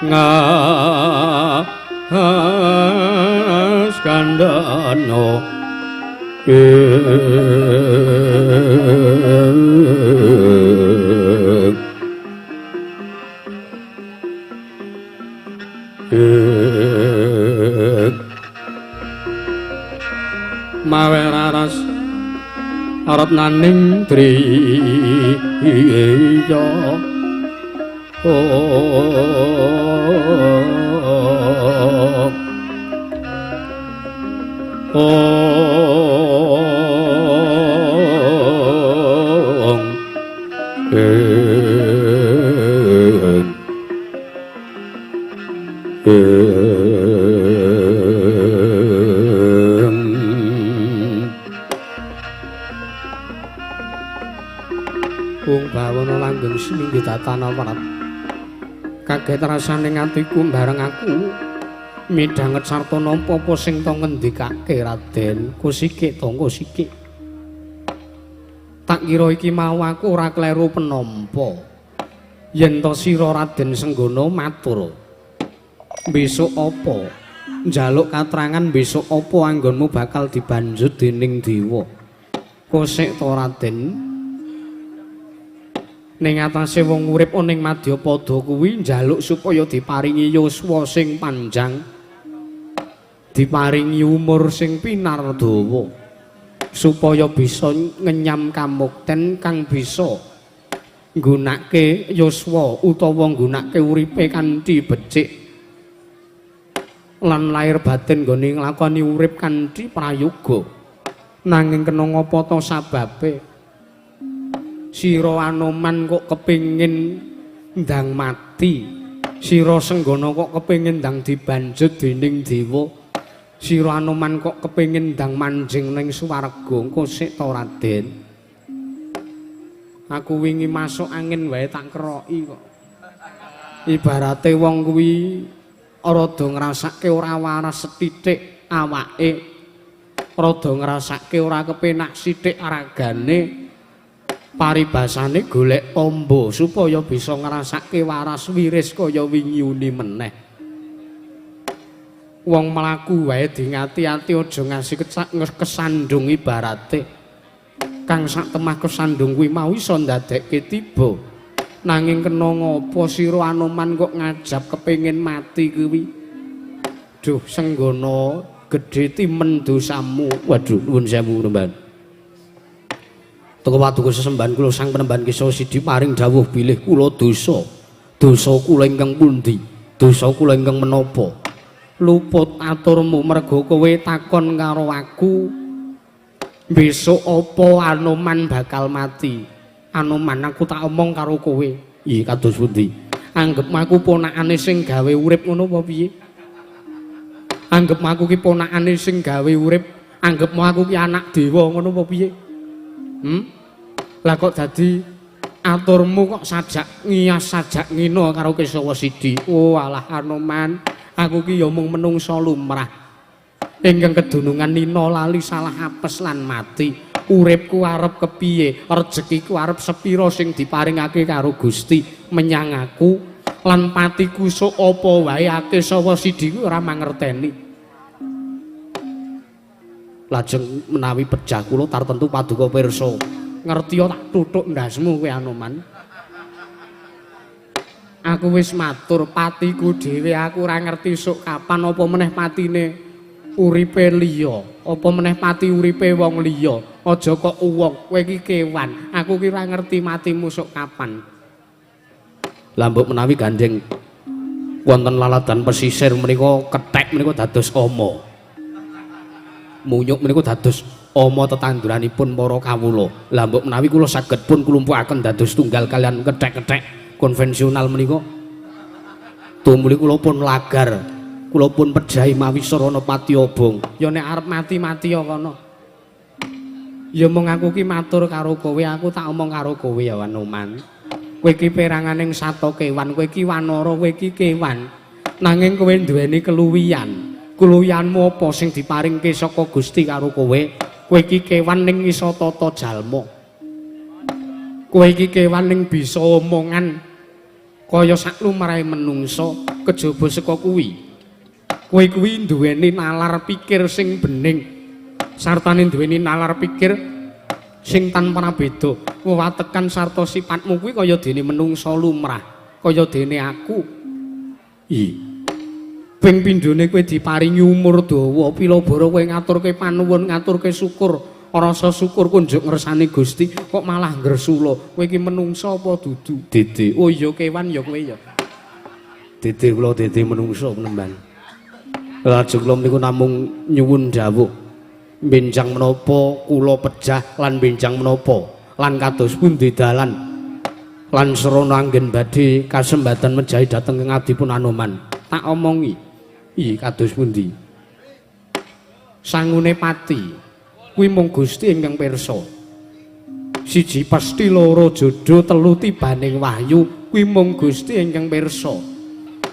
ngas kandhana mawe raras arep naning driya Kung bawana langgeng sininggi tatana warat. Kaget rasane atiku bareng aku midhanget sarta nampa apa sing to ngendikake Raden. Kusikik to kusikik. Tak kira iki mau aku ora kleru penampa. Yen to sira Raden Senggana matur, besok apa? Njaluk katrangan besok apa anggonmu bakal dibanjut dening dewa. Kosek to Raden. Ning atase wong urip ning madyapada kuwi njaluk supaya diparingi yuswa sing panjang, diparingi umur sing pinardawa, supaya bisa ngenyam kamukten kang bisa nggunakake yuswa utawa nggunakake uripe kanthi becik lan lahir batin nggone nglakoni urip kanthi prayoga. Nanging kena ngapa ta sababe sira Anoman kok kepingin ndang mati, sira Senggana kok kepingin ndang dibanjut dening dewa, sira Anoman kok kepingin ndang manjing ning swarga. Engko sik to Raden, aku wingi masuk angin wae tak keroki kok. Ibarate wong kuwi rada ngrasake ora waras sethithik awake, rada ngrasake ora kepenak sithik ragane, paribasane golek tombo supaya bisa ngrasake waras wiris kaya wingi uni meneh. Wong mlaku wae dingati-ati aja ngasi kesandung, ibarate kang sak temah kesandung kuwi mau iso ndadekke tiba. Nanging kena ngapa sira Anoman kok ngajab kepengin mati kuwi? Duh Senggana, gedhe timen dosamu. Waduh, nuwun sewu Penemban. Teko paduka sesembahan kula Sang Penemban Kesawa Sidi paring dawuh bilih kula dosa. Dosa kula ingkang pundi? Dosa kula ingkang menapa? Luput aturmu merga kowe takon karo aku besok apa Anoman bakal mati. Anoman, aku tak omong karo kowe. Iya, kados pundi? Anggep aku ponakane sing gawe urip ngono apa piye? Anggep aku ki ponakane sing gawe urip, anggep aku ki anak dewa ngono apa piye? Lah kok dadi aturmu kok sajak ngiyas sajak ngina karo Kesawa Sidi. Oh alah Anoman, aku ki ya mung menungsa lumrah. Ingkang kedunungan nina lali salah apes lan mati. Uripku arep kepiye, rejekiku arep sepira sing diparingake karo Gusti menyang aku, lan patiku sok apa wae akeh sawa sidi ora mangerteni. Lajeng menawi pejah kula tartentu paduka pirsa. Ngerti tak tuthuk ndasmu kowe Anoman. Aku wis matur patiku dhewe aku ora ngerti sok kapan apa meneh patine uripe liya, apa meneh pati uripe wong liya. Aja kok wong, kowe iki kewan. Aku ki ora ngerti matimu sok kapan. Lah mbok menawi gandeng wonten laladan pesisir menika kethek menika dados ama. Munyuk menika dados ama tetanduranipun para kawula. Lah mbok menawi kula saged pun klumpukaken dados tunggal kalian kethek-kethek konvensional menika. Tumuli kula pun lagar, kula pun pejahi mawi sarana pati obong. Ya nek arep mati-mati ya kono. Ya mung aku ki matur karo kowe, aku tak omong karo kowe ya Anoman. Kowe ki peranganing sato kewan, kowe ki wanara, kowe ki kewan. Nanging kowe duweni keluwihan. Keluwihanmu apa sing diparingke saka Gusti karo kowe? Kowe iki kewan ning iso tata jalma. Kowe iki kewan ning bisa omongan kaya sak lumrahe menungsa, kejaba saka kuwi. Kowe kuwi duweni nalar pikir sing bening, sartane duweni nalar pikir sing tanpa beda. Wewatekan sarta sipatmu kuwi kaya dene menungsa lumrah, kaya dene aku. I. Ping pindhone kowe diparingi umur dawa, pilabara kowe ngaturke panuwun, ngaturke syukur, rasa syukur kunjuk ngersani Gusti, kok malah ngresula. Kowe iki menungsa apa dudu? Dede. Oh iya kewan ya kowe ya. Dede kula dede menungsa penemban. Lajeng kula niku namung nyuwun dawuh. Benjang menapa kula pejah lan benjang menapa lan kados pundi dalan lan srana anggen badhe kasembatan mejahi dhateng ngabdipun Anoman. Tak omongi. I kados pundi? Sangune pati kuwi mung Gusti ingkang pirsa. Siji pasti, loro jodo, telu tibaning wahyu kuwi mung Gusti ingkang pirsa.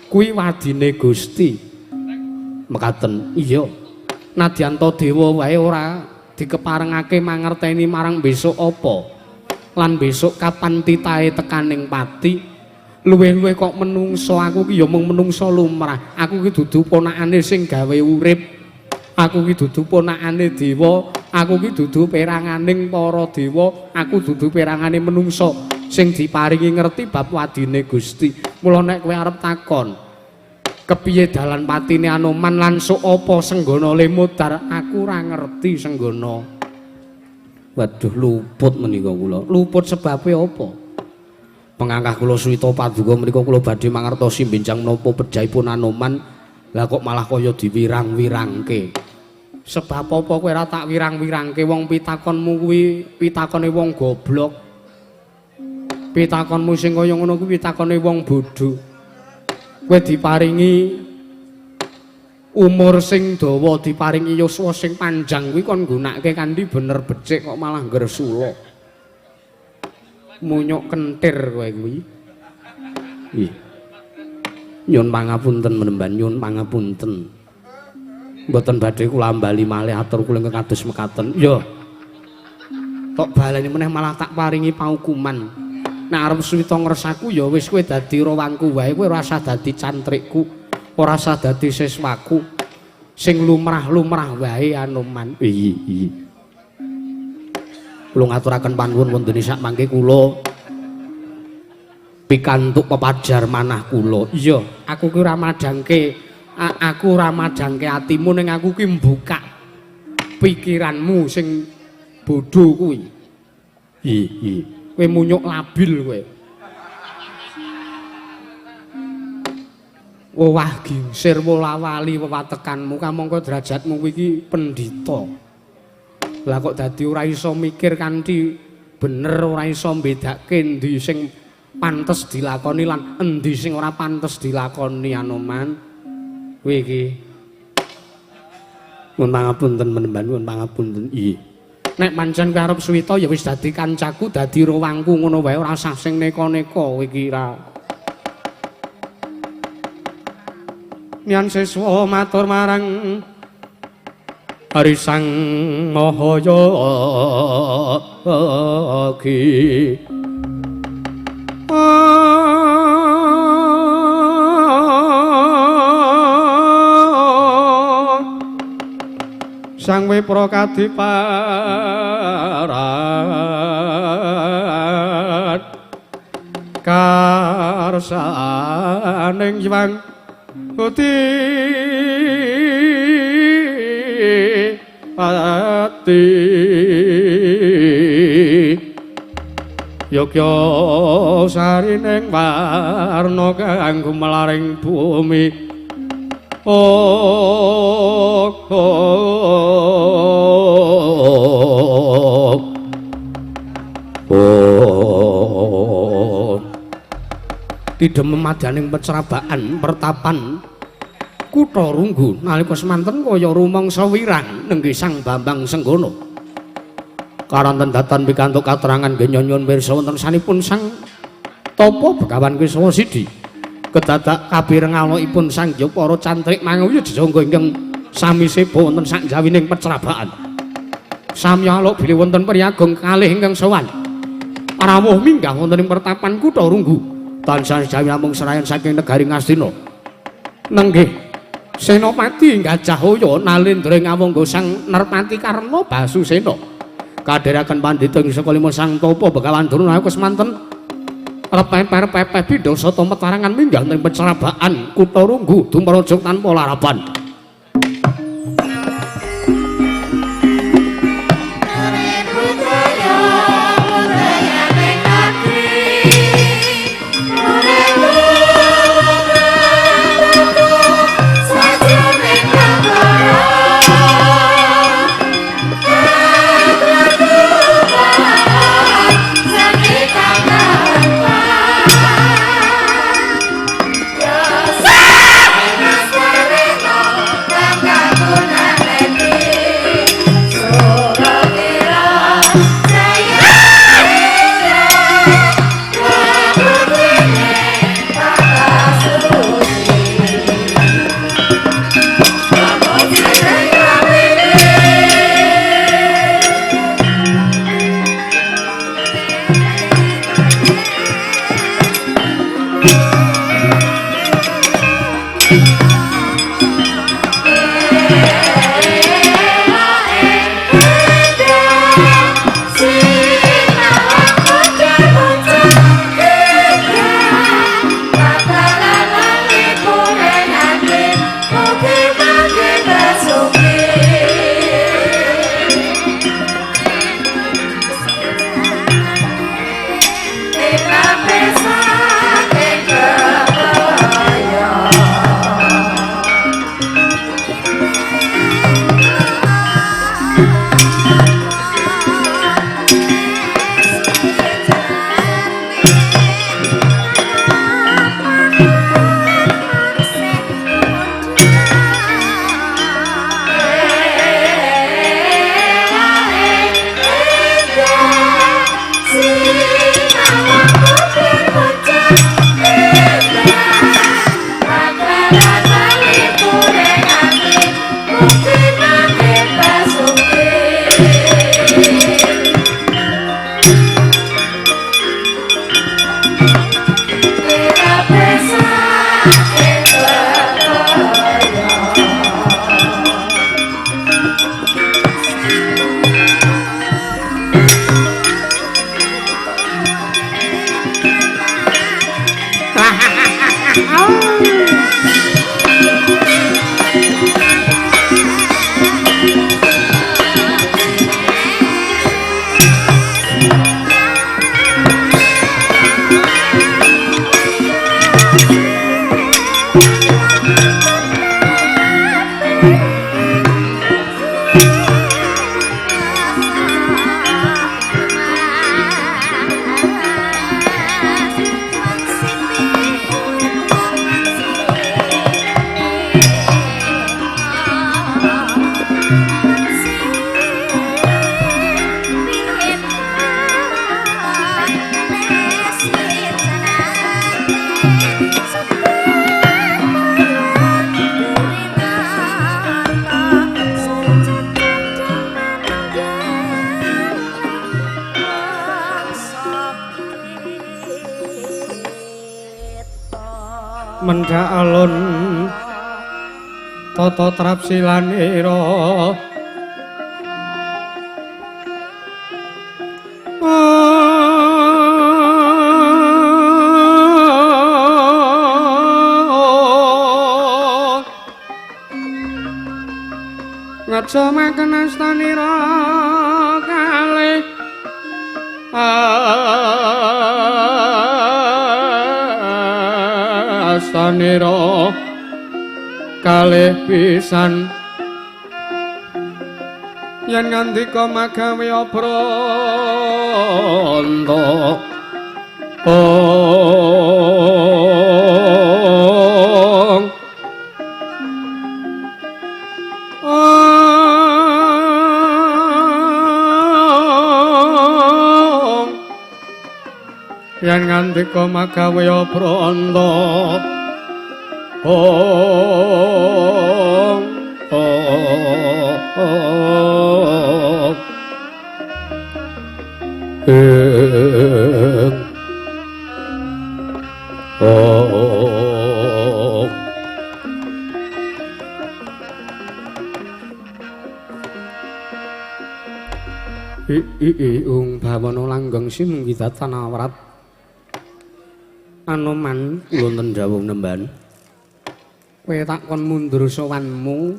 Kuwi wadine Gusti. Mekaten. Iya. Nadyan dewa wae ora dikeparengake mangerteni marang besok apa lan besok kapan titahe tekaning pati. Luwih-luwih kok menungso, aku ki ya mung menungso lumrah. Aku ki dudu ponakane sing gawe urip. Aku ki dudu ponakane dewa, aku ki dudu peranganing para dewa, aku dudu perangane menungso sing diparingi ngerti bab wadine Gusti. Mula nek kowe arep takon kepiye dalan patine Anoman lan sok apa senggana le mudhar, aku ora ngerti senggana. Waduh luput menika kula. Luput sebabe apa? Pengangkah kula suwita paduka menika kula badhe mangertosi benjang menapa pejahipun Anoman, lah kok malah kaya diwirang-wirangke. Sebab apa kowe ora tak wirang-wirangke? Wong pitakonmu kuwi pitakone wong goblok. Pitakonmu sing kaya ngono kuwi pitakone wong bodho. Kowe diparingi umur sing dawa, diparingi yuswa sing panjang kuwi kon nggunakake kanthi bener becik kok malah ngresula. Munyuk kentir kowe kuwi. Ih. Nyun pangapunten menemban, nyun pangapunten. Mboten badhe kula ambali malih atur kula ingkang kados mekaten. Ya. Tok baleni meneh malah tak paringi paukuman. Nek arep suwita ngresaku ya wis kowe dadi rawangku wae, kowe ora usah dadi cantrikku, ora usah dadi siswaku. Sing lumrah-lumrah wae Anoman. Iya, iya. Kula ngaturaken panuwun wonten sak mangke kula pikantuk pepajar manah kula. Iya, aku ki ora madhangke, aku ora madhangke atimu ning aku ki mbukak pikiranmu sing bodho kuwi. Iya, iya. Kowe munyuk labil kowe. Wah gingsir wolawali wewatekanmu kamangka derajatmu kuwi iki pendhita. Lah kok dadi ora iso mikir kanthi bener, ora iso mbedake endi sing pantes dilakoni lan endi sing ora pantes dilakoni Anoman. Kuwi iki. Nuwun pangapunten menemban, nuwun pangapunten. Iya. Nek pancen kowe arep suwita ya wis dadi kancaku, dadi rawangku ngono wae, ora usah sing neka-neka kowe iki ra. Nyan siswa matur marang Hari Sang Mahayagi. Sang Wipra kadiparan karsaning Hyang Budi Pati Yogya sarining warna kang gumelaring bumi. Oh, oh, oh. Tidha memadaning pecrabaan pertapan kutha Runggu nalika semanten kaya rumangsa wirang nenggih Sang Bambang Senggono. Karanten datan pikantuk katerangan nggih nyuwun pirsa wonten sanipun Sang Tapa Begawan Kesawa Sidi. Kedadak kabirengalokipun Sang Hyang para cantrik manguya jejangga ingkang sami seba wonten sakjawining pecrabaan. Sami alok bilih wonten priyagung kalih ingkang sowan. Rawuh minggah wonten ing pertapan kutha Runggu. Tansah jawi namung serayan saking negari Ngastina. Nenggih Senopati Gajahaya Nalendra ing awangga Sang Nerpati Karna Basusena. Kadheraken pandhita ing saka lima Sang Tapa Begawan Durna semanten repepeh-repepeh pindha sata metarangan minggah ing pecrabaan kutha Runggu dumraja tanpa laraban. Bye. Agak alun tata trapsilanira. Ngaca maken astanira kalih astanira kalih pisan yen ngandika magawe abranta. Yen ngandika magawe abranta. Ong ong ing ong i i ung bawana langgeng sinunggidatan awrat Anoman wonten dawuh nemban. Kowe tak kon mundur sowanmu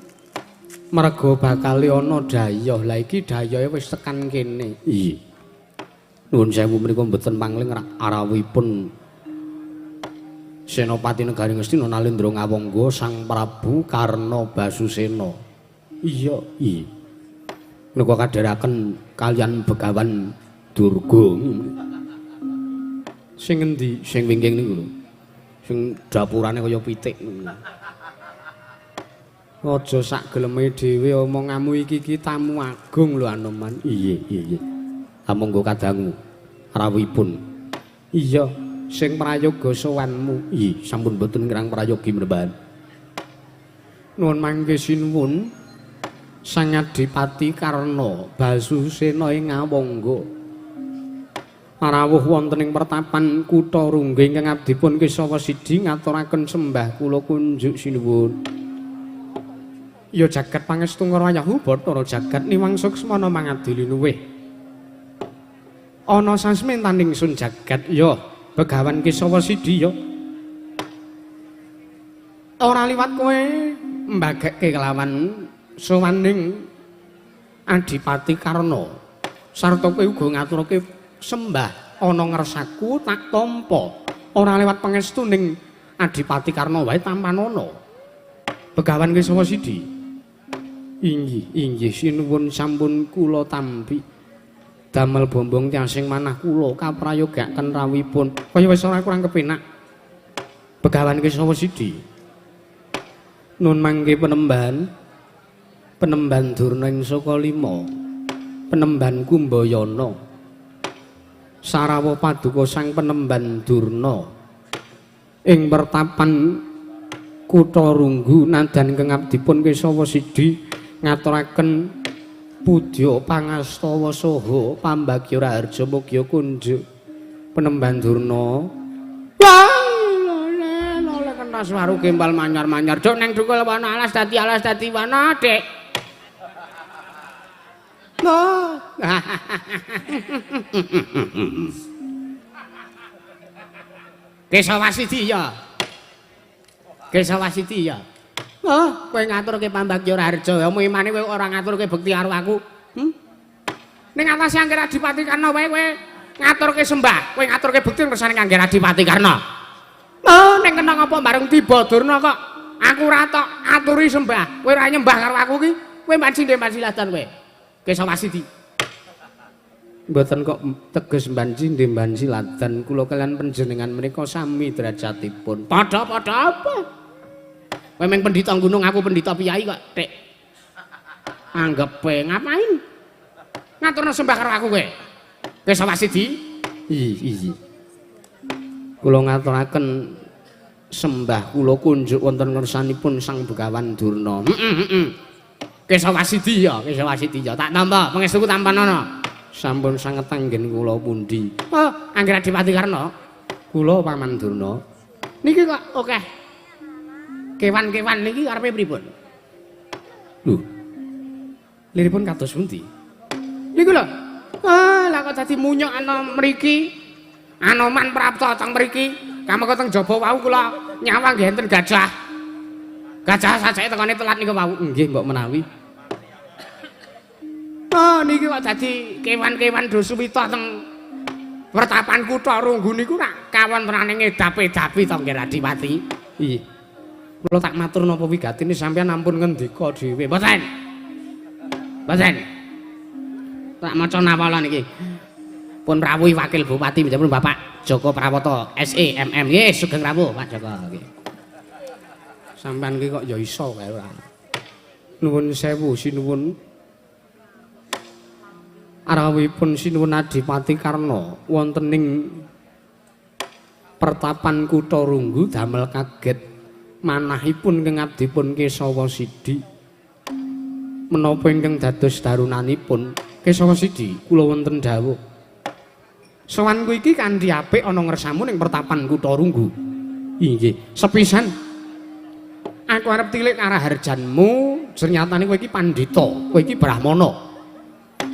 merga bakal ana dayoh. Lah iki dayohe wis tekan kene. Iya. Nuwun sewu menika mboten pangling arawuhipun Senopati Negari Ngastina Nalendra Ngawangga Sang Prabu Karna Basusena. Iya, iya. Menika kadheraken kalian Begawan Durga. Sing endi? Sing wingking niku lho. Sing dapurane kaya pitik. Aja sak geleme dhewe omonganmu iki iki tamu agung lho Anoman. Iya, iya, iya. Monggo kadangu rawuhipun. Iya, sing prayoga sowanmu. Iya, sampun mboten ngrang prayogi mrembahan. Nuwun mangke sinuwun Sang Adipati Karna Basusena ing Ngawangga. Rawuh wonten ing pertapan kutha Rungga ingkang abdipun Kesawa Sidi ngaturaken sembah kula kunjuk sinuwun. Ya jagat pangestu ngrayahu Bathara jagat niwang suksmana mangadi linuwih. Ana sasmentaning sun jagat ya Begawan Kesawa Sidi ya. Ora liwat kowe mbagekke kelawan sowaning Adipati Karna. Sarta kowe uga ngaturake sembah ana ngersaku tak tampa. Ora lewat pangestu ning Adipati Karna wae tampanana. Begawan Kesawa Sidi. Inggih, inggih sinuwun sampun kula tampi. Damel bombong tiyang sing manah kula kaprayogaken rawuhipun. Kaya wis ora kurang kepenak. Begawan Kesawa Sidi. Nun mangke penemban. Penemban Durna ing Saka Lima. Penemban Kumbayana. Sarawuh paduka Sang Penemban Durna. Ing pertapan kutha Runggu nadan ingkang abdipun Kesawa Sidi ngaturaken pudya pangastawa saha pambagya raharja mugya kunjuk Penemban Durna. Wah, lole kentas waru gembal manyar-manyar. Duk neng dukul wana alas dadi wana, Dik. No. Kesawa Sidi ya. Kesawa Sidi ya. Oh, kowe ngaturke pambagya raharja, ya imane kowe ora ngaturke bekti karo aku. Ning atase Angger Adipati Karna wae kowe ngaturke sembah, kowe ngaturke bekti ngersane Angger Adipati Karna. Oh, ning kena ngapa bareng tiba Durna kok aku ora tok aturi sembah, kowe ora nyembah karo aku ki, kowe manci ndek mansilatan kowe. Kesawa Sidi. Mboten kok teges mbanci ndek mansilatan kula kalian panjenengan menika sami derajatipun. Padha-padha apa? Kowe meng pendhita gunung, aku pendhita piyai kok, Dik. Anggepe ngapain? Ngaturno sembah karo aku kowe. Kesawa Sidi. Iya, iya. Kula ngaturaken sembah kula kunjuk wonten ngersanipun Sang Begawan Durna. Heeh, heeh. Kesawa Sidi ya, Kesawa Sidi ya. Tak tampa, pangestuku tampanana. Sampun sanget anggen kula pundi? Oh, Angger Adipati Karna. Kula Paman Durna. Niki kok akeh. Kewan-kewan niki karepe pripun? Lho. Liripun kados pundi? Niku lho. Ah, lah kok dadi munyuk ana mriki. Anoman prapta teng mriki. Kamangka teng jaba wau kula nyawang nggih enten gajah. Gajah sajake tekane telat niku wau. Nggih, mbok menawi. Oh, niki kok dadi kewan-kewan do suwita teng pertapan kutha Runggu niku rak kawontenane ngedap-edapi to nggih Adipati. Iya. Kula tak matur napa wigatine sampeyan ampun ngendika dhewe. Mboten. Mboten. Tak maca nawala niki. Pun rawuhi Wakil Bupati menjapun Bapak Joko Prawoto SE MM. Nggih, sugeng rawuh Pak Joko nggih. Sampeyan ki kok ya iso kae ora. Nuwun sewu sinuwun. Arawipun sinuwun Adipati Karna wonten ing pertapan kutha Runggu damel kaget manahipun ingkang abdipun Kesawa Sidi. Menapa ingkang dados darunanipun Kesawa Sidi kula wonten dawuh. Sowanku iki kanthi apik ana ngersamu ning pertapan kutha Runggu. Inggih, sepisan aku arep tilik karaharjanmu, senyatane kowe iki pandhita, kowe iki brahmana.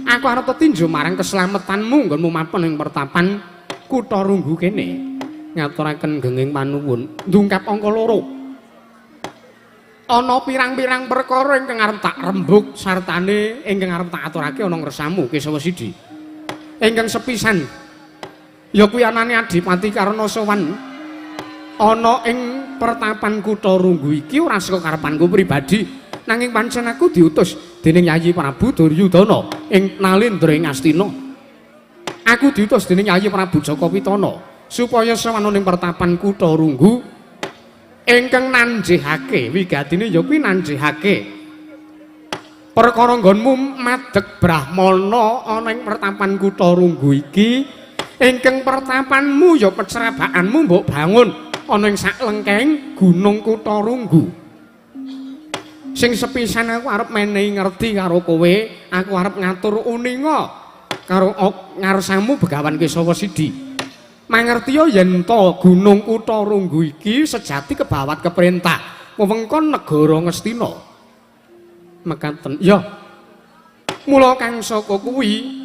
Aku arep tetinju marang keslametanmu nggonmu mapan ing pertapan kutha Runggu kene. Ngaturaken genging panuwun, ndungkap angka 2. Ana pirang-pirang perkara ingkang arep tak rembug sartane ingkang arep tak aturake ana ngersamu Kesawa Sidi. Ingkang sepisan ya kuwi anane Adipati Karna sowan ana ing pertapan kutha Runggu iki ora saka karepanku pribadi, nanging pancen aku diutus dening Yayi Prabu Duryudana ing Nalendra ing Astina. Aku diutus dening Yayi Prabu Jaka Pitana supaya sowan ning pertapan kutha Runggu ingkang nanjihake wigatine ya kuwi nanjihake perkara nggonmu madeg brahmana ana ing pertapan kutha Runggu iki. Ingkang pertapanmu ya pecerabaanmu mbok bangun ana ing saklengkeng gunung kutha Runggu. Sing sepisan aku arep menehi ngerti karo kowe, aku arep ngatur uninga karo ngarsamu Begawan Kesawa Sidi. Mangertiya yen to gunung kutha Runggu iki sejati kebawat keperintah wewengkon negara Ngastina. Mekaten. Ya. Mula kang saka kuwi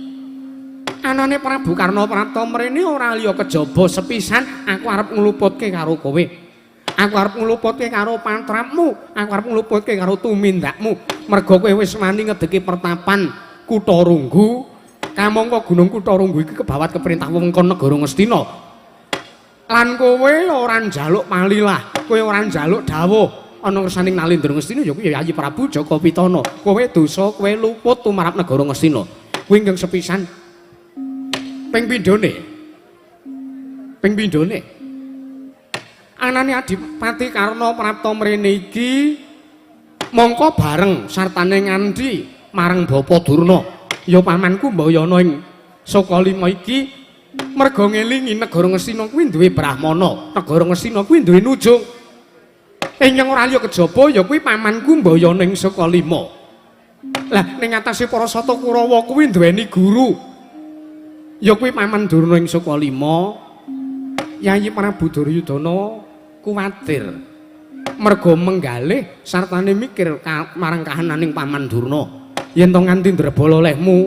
anane Prabu Karna Prapta mrene ora liya kejaba sepisan aku arep ngluputke karo kowe. Aku arep ngluputke karo patrapmu, aku arep ngluputke karo tumindakmu. Merga kowe wis wani ngedeki pertapan kutha Runggu, kamangka gunung kutha Runggu iki kebawat keperintah wewengkon negara Ngastina. Lan kowe ora njaluk palilah, kowe ora njaluk dawuh ana ngersaning Nalendra Ngastina ya kuwi Yayi Prabu Jaka Pitana. Kowe dosa, kowe luput tumrap negara Ngastina. Kuwi ingkang sepisan. Ping pindhone. Ping pindhone. Anane Adipati Karna Prapta mrene iki mongko bareng sartane nganti marang Bapa Durna. Ya pamanku Mbayana ing Sukalima iki merga ngelingi negara Ngastina kuwi duwe brahmana, negara Ngastina kuwi duwe nujung. Ingkang ora liya kejaba ya kuwi pamanku Mbayana ing Sukalima. Lah ning atase para Sata Kurawa kuwi duweni guru. Ya kuwi paman Durna ing Sukalima. Yayi Prabu Duryudana kuwatir merga menggalih sartane mikir marang kahananing paman Durna. Yen to nganti ndrebala olehmu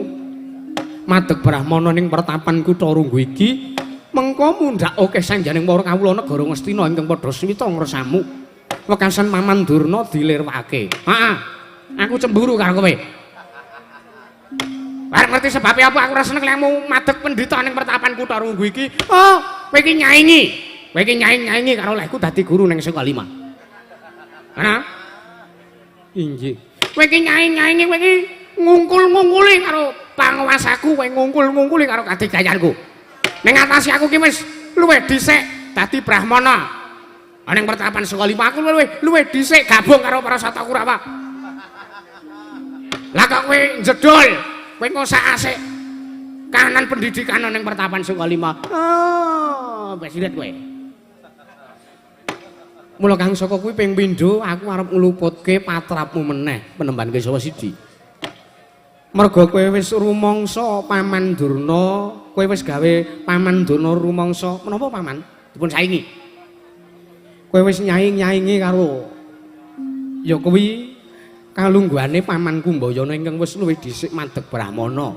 madeg brahmana ning pertapan kutha Runggu iki mengko mundhak akeh sanjaning para kawula negara Ngastina ingkang padha swita ngresamu. Wekasan paman Durna dilirwake. Heeh. Aku cemburu karo kowe. Arep ngerti sebabe apa aku ora seneng lehmu madeg pendhita ning pertapan kutha Runggu iki. Oh, kowe iki nyaingi. Kowe iki nyaing-nyaingi karo lehku dadi guru ning Sukalima. Ana? Inggih. Kowe iki nyaing-nyaingi, kowe iki ngungkul-ngungkuli karo panguwasaku, kowe ngungkul-ngungkuli karo kadigayanku. Ning atase aku ki wis luwih dhisik dadi brahmana. Ning pertapan Sukalima aku luwih dhisik gabung karo para Sata Kurawa. Lah kok kowe njedul, kowe ngosak-asik kahanan pendidikan ning pertapan Sukalima. Oh, wis lihat kowe. Mula kang saka kuwi ping pindho aku arep ngluputke patrapmu meneh penemban Kesawa Sidi. Merga kowe wis rumangsa Paman Durna, kowe wis gawe Paman Durna rumangsa. Menapa Paman? Dipun saingi. Kowe wis nyaing-nyaingi karo Ya kuwi kalungguhane Paman Kumbayana ingkang wis luwih dhisik madeg brahmana.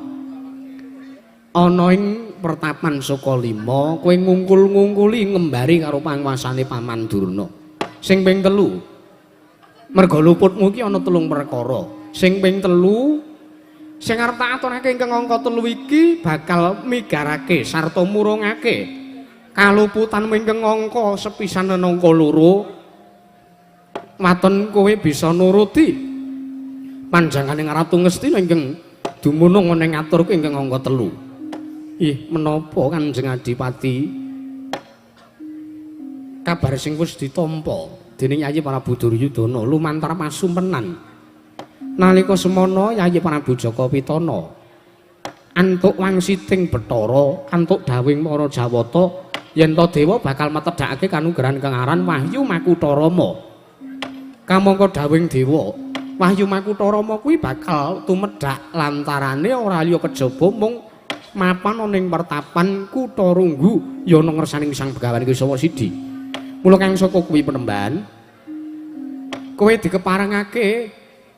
Ana ing pertapan Sukalima kowe ngungkul-ngungkuli ngembari karo panguasane Paman Durna. Sing ping 3, merga luputmu iki ana 3 perkara. Sing ping 3, sing arep tak aturake ingkang angka 3 iki bakal migarake sarta murungake kaluputanmu ingkang angka sepisan lan angka 2. Waton kowe bisa nuruti panjangane Ratu Ngastina ingkang dumunung ana ing aturku ingkang angka 3. Ih, menapa Kanjeng Adipati? Kabar sing wis ditampa dening Yayi Prabu Duryudana lumantar pasumpenan. Nalika semana Yayi Prabu Jaka Pitana antuk wangsiting Bathara, antuk dawuhing para Jawata yen to dewa bakal metedhakake kanugrahan kang aran Wahyu Makutha Rama. Kamangka dawuhing dewa, Wahyu Makutha Rama kuwi bakal tumedhak lantarane ora liya kejaba mung mapan ana ing pertapan Kutha Runggu ya ana ngersaning Sang Begawan Kesawa Sidi. Mula kang saka kuwi penemban kowe dikeparengake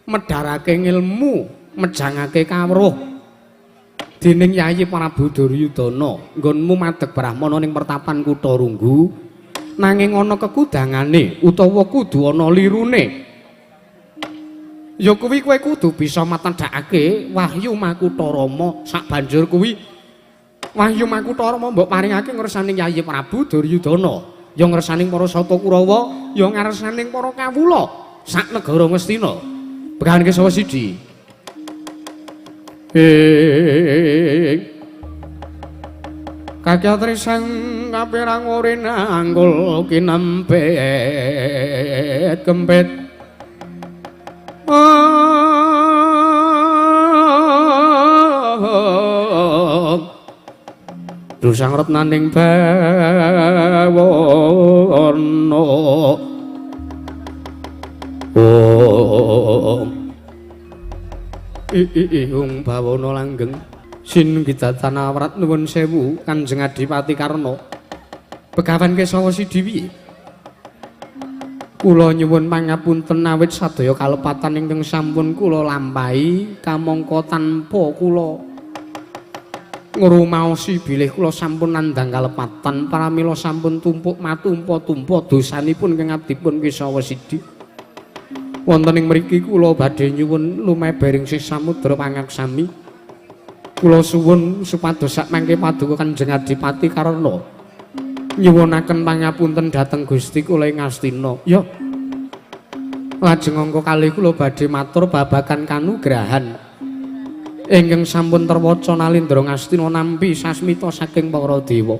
medharake ngilmu, mejangake kawruh dening Yayi Prabu Duryudana nggonmu madeg brahmana ning pertapan Kutha Runggu, nanging ana kekudangane utawa kudu ana lirune. Ya kuwi kowe kudu bisa matendhakake Wahyu Makutha Rama. Sak banjur kuwi Wahyu Makutha Rama mbok paringake ngersaning Yayi Prabu Duryudana, ya ngersaning para Sata Kurawa, ya ngersaning para kawula sak negara Ngastina. Begawan Kesawa Sidi. Kakyatri sang kapirang urin anggul kinempet kempet. Dusang retnaning bawana. Om Ing bawana langgeng sin kidatan awrat. Nuwun sewu Kanjeng Adipati Karna. Begawan Kesawa Sidi piye? Kula nyuwun pangapunten awit sadaya kalepatan ingkang sampun kula lampahi kamangka tanpa kula ngrumaosi bilih kula sampun nandhang kalepatan, pramila sampun tumpuk matumpa-tumpa dosanipun ingkang abdipun Kesawa Sidi. Wonten ing mriki kula badhe nyuwun lumebering sih samudra pangaksami. Kula suwun supados sak mangke paduka Kanjeng Adipati Karna nyuwunaken pangapunten dhateng Gusti kula ing Ngastina. Ya. Lajeng angka kalih kula badhe matur babagan kanugrahan ingkang sampun terwaca nalindra Ngastina nampi sasmita saking para dewa.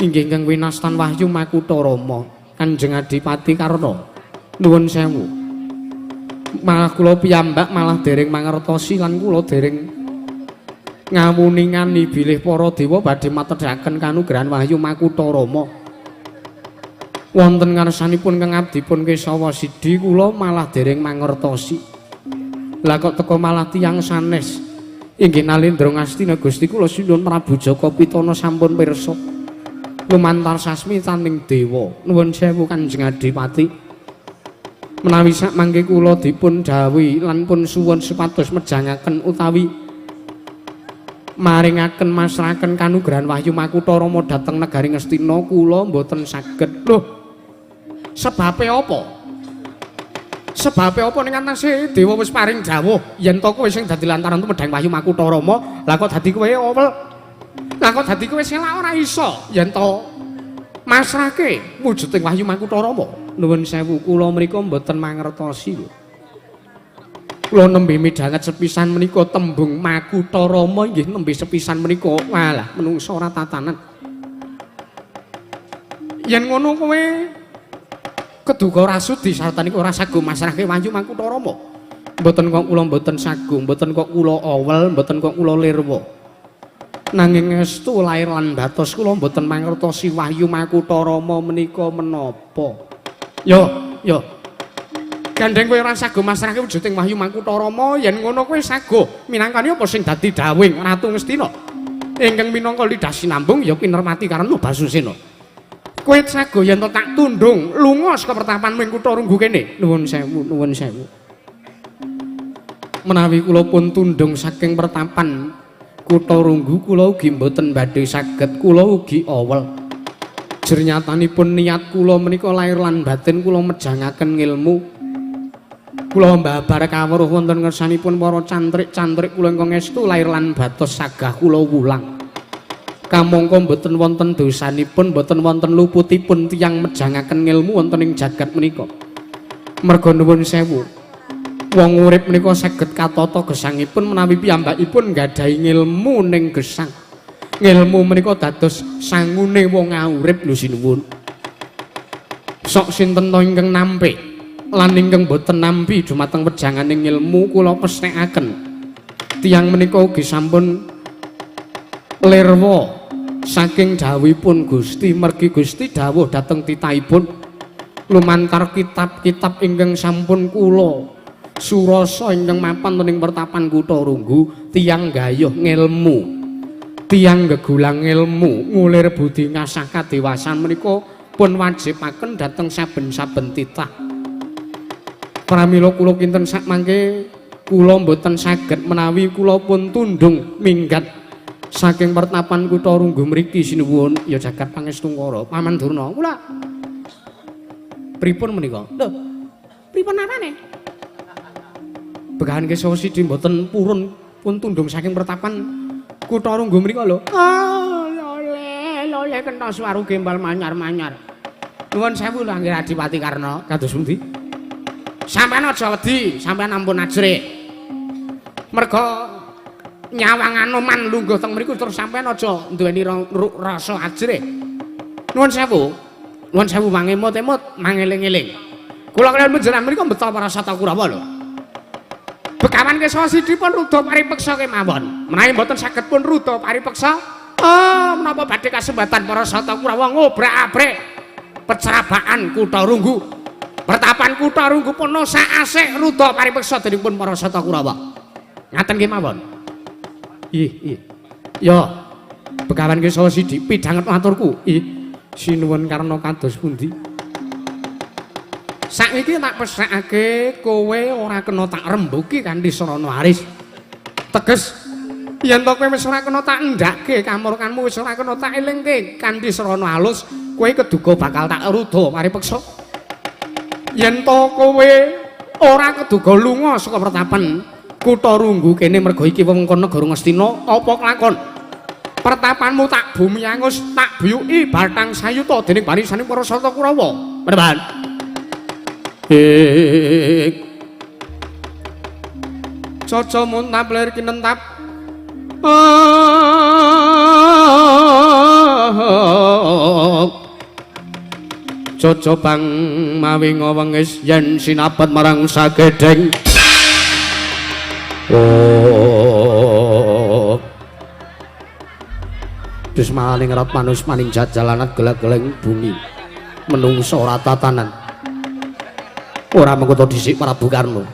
Inggih ingkang winastan Wahyu Makutha Rama Kanjeng Adipati Karna. Nuwun sewu. Malah kula piyambak malah dereng mangertosi lan kula dereng ngawuningani bilih para dewa badhe matedhaken kanugrahan Wahyu Makutha Rama. Wonten ngarsanipun kang abdipun Kesawa Sidi kula malah dereng mangertosi. Lah kok teka malah tiyang sanes. Inggih nalindra Ngastina Gusti kula sinuwun Prabu Jaka Pitana sampun pirsa lumantar sasmitaning dewa. Nuwun sewu Kanjeng Adipati. Menawi sak mangke kula dipun dhawuhi lan pun suwun supados mejangaken utawi maringaken masrahaken kanugrahan Wahyu Makutha Rama dhateng negari Ngastina kula mboten saged. Lho, sebabe apa? Sebabe apa ning atase dewa wis paring dawuh yen to kowe sing dadi lantaran tumedhang Wahyu Makutha Rama, lah kok dadi kowe owel? Lah kok dadi kowe selak ora iso yen to masrahke wujuding Wahyu Makutha Rama? Nuwun sewu kula mriku mboten mangertosi lho. Kula nembe midhanget sepisan menika tembung Makutha Rama inggih nembe sepisan menika. Walah menungsa ora tatanan. Yen ngono kowe keduga ora sudi sartane ora sago masrahke Wahyu Makutha Rama. Mboten kok kula mboten sago, mboten kok kula owel, mboten kok kula lirwa. Nanging estu lair lan batos kula mboten mangertosi Wahyu Makutha Rama menika menapa. Yo, yo. Gandeng kowe ora sago masrahke wujuding Wahyu Makutha Rama, yen ngono kowe sago minangkani apa sing dadi dawuhing Ratu Ngastina ingkang minangka lidah sinambung ya Kinermati Karna Basusena. Kowe sago yen to tak tundung lunga saka pertapan ing kutha Runggu kene. Nuwun sewu, nuwun sewu. Menawi kula pun tundung saking pertapan kutha Runggu kula ugi mboten badhe saged, kula ugi awel. Jernyatanipun niat kula menika lahir lan batin kula mejangaken ngilmu. Kula mbabar kawruh wonten ngersanipun para cantrik-cantrik kula ingkang estu lahir lan batos sagah kula wulang. Kamangka mboten wonten dosanipun, mboten wonten luputipun tiyang mejangaken ngilmu wonten ing jagat menika. Merga nuwun sewu, wong urip menika saged katata gesangipun menawi piyambakipun nggadahi ngilmu ning gesang. Ngilmu menika dados sangune wong urip lho sinuwun. Sok sinten to ingkang nampi lan ingkang boten nampi dumateng wejanganing ngilmu kula pesthekaken. Tiyang menika ugi sampun lirwa saking dawuhipun Gusti, mergi Gusti dawuh dhateng titahipun lumantar kitab-kitab ingkang sampun kula surasa ingkang mapan ing pertapan kutha Runggu, tiyang gayuh ngilmu, tiyang gegulang ngilmu, ngulir budi ngasah kadewasan menika pun wajibaken dhateng saben-saben titah. Pramila kula kinten sakmangke kula mboten saged menawi kula pun tundung minggat saking pertapan kutha Runggu mriki sinuwun ya jagat pangestungkara Paman Durna. Kula pripun menika? Lho, pripun apane? Begahan Kesawa Sidi mboten purun pun tundung saking pertapan kutha Runggu mriko lho. Ah, lole lole kena swaru gembal manyar-manyar. Nuwun sewu lho anggih Adipati Karna. Kados pundi? Sampeyan aja wedi, sampeyan ampun ajrih. Merga nyawang Anoman lungguh teng mriku terus sampeyan aja duweni rasa ajrih. Nuwun sewu. Nuwun sewu mangemot-emot, mangeling-eling. Kula kaliyan panjenengan mriku mbeta para Sata Kurawa lho. Begawan Kesawa Sidi pun rudha paripeksa kemawon. Menawi mboten saged pun rudha paripeksa, oh menapa badhe kasembatan para Sata Kurawa ngobrak-abrik pecerabaan kutha Runggu. Pertapan kutha Runggu pun sak asik rudha paripeksa dening pun para Sata Kurawa. Ngaten kemawon. Ih, ih. Ya, Begawan Kesawa Sidi pidhanget aturku. Ih, sinuwun Karna kados pundi? Saiki tak pesthekake kowe ora kena tak rembuki kanthi sarana aris. Teges yen to kowe wis ora kena tak endhake kamurkanmu wis ora kena tak elingke kanthi sarana alus, kowe keduga bakal tak rudha paripeksa. Yen to kowe ora keduga lunga saka pertapan kutha Runggu kene merga iki wewengkon negara Ngastina, apa kelakon pertapanmu tak bumi angus tak biyuki bathang sayuta dening barisaning para Sata Kurawa. Penemban. Caca muntap lir kinentap. Caca bang mawi ngowengis yen sinapet marang sagedheng. Oh. Dusmaning rat manus maning jajalanat gelak-geleng bumi. Menungso ora tatanan. Ora mengko dhisik Prabu Karna.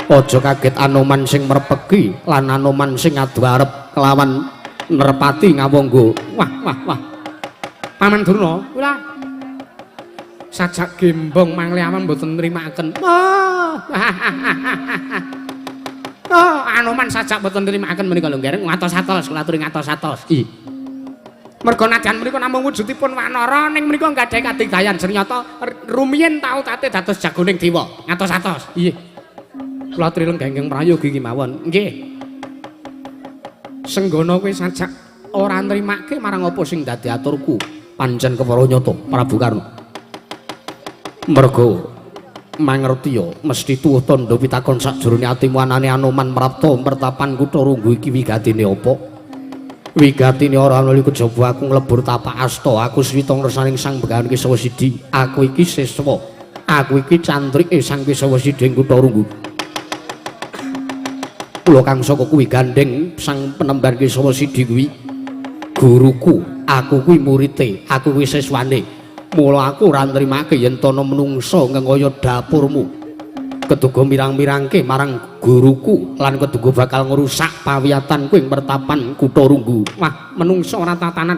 Aja kaget Anoman sing merpeki lan Anoman sing adu arep kelawan Nerpati Ngawangga. Wah, wah, wah. Paman Durna, kula sajak gembong mangliawan mboten nrimakaken. Oh. Oh, Anoman sajak mboten nrimakaken menika lho, Nggih. Ngatos-atos, kula aturi ngatos-atos. Ih. Merga najan menika namung wujudipun wanara ning menika nggadahi kadigdayan sernyata rumiyin tau tate dados jagoning dewa. Ngatos-atos. Nggih. Kula aturi lenggah ingkang prayogi kemawon. Nggih. Senggono kowe sajak ora nrimake marang apa sing dadi aturku. Pancen kewara nyata Prabu Karna. Merga mangertiya mesti tuwuh tandha pitakon sakjroning atimu anane Anoman mrapta pertapan kutha Runggu iki wigatine apa? Wigatine ora ana kejaba aku nglebur tapak asta, aku swita ngresaning Sang Begawan Kesawa Sidi. Aku iki siswa, aku iki cantrike Sang Kesawa Sidi ing kutha Runggu. Kula kang saka kuwi gandeng Sang Penemban Kesawa Sidi kuwi guruku, aku kuwi murite, aku kuwi siswane. Mula aku ora nrimake yen ana menungsa ngangaya dapurmu. Keduga mirang-mirangke marang guruku lan keduga bakal ngrusak pawiyatanku ing pertapan kutha Runggu. Wah, menungsa ora tatanan.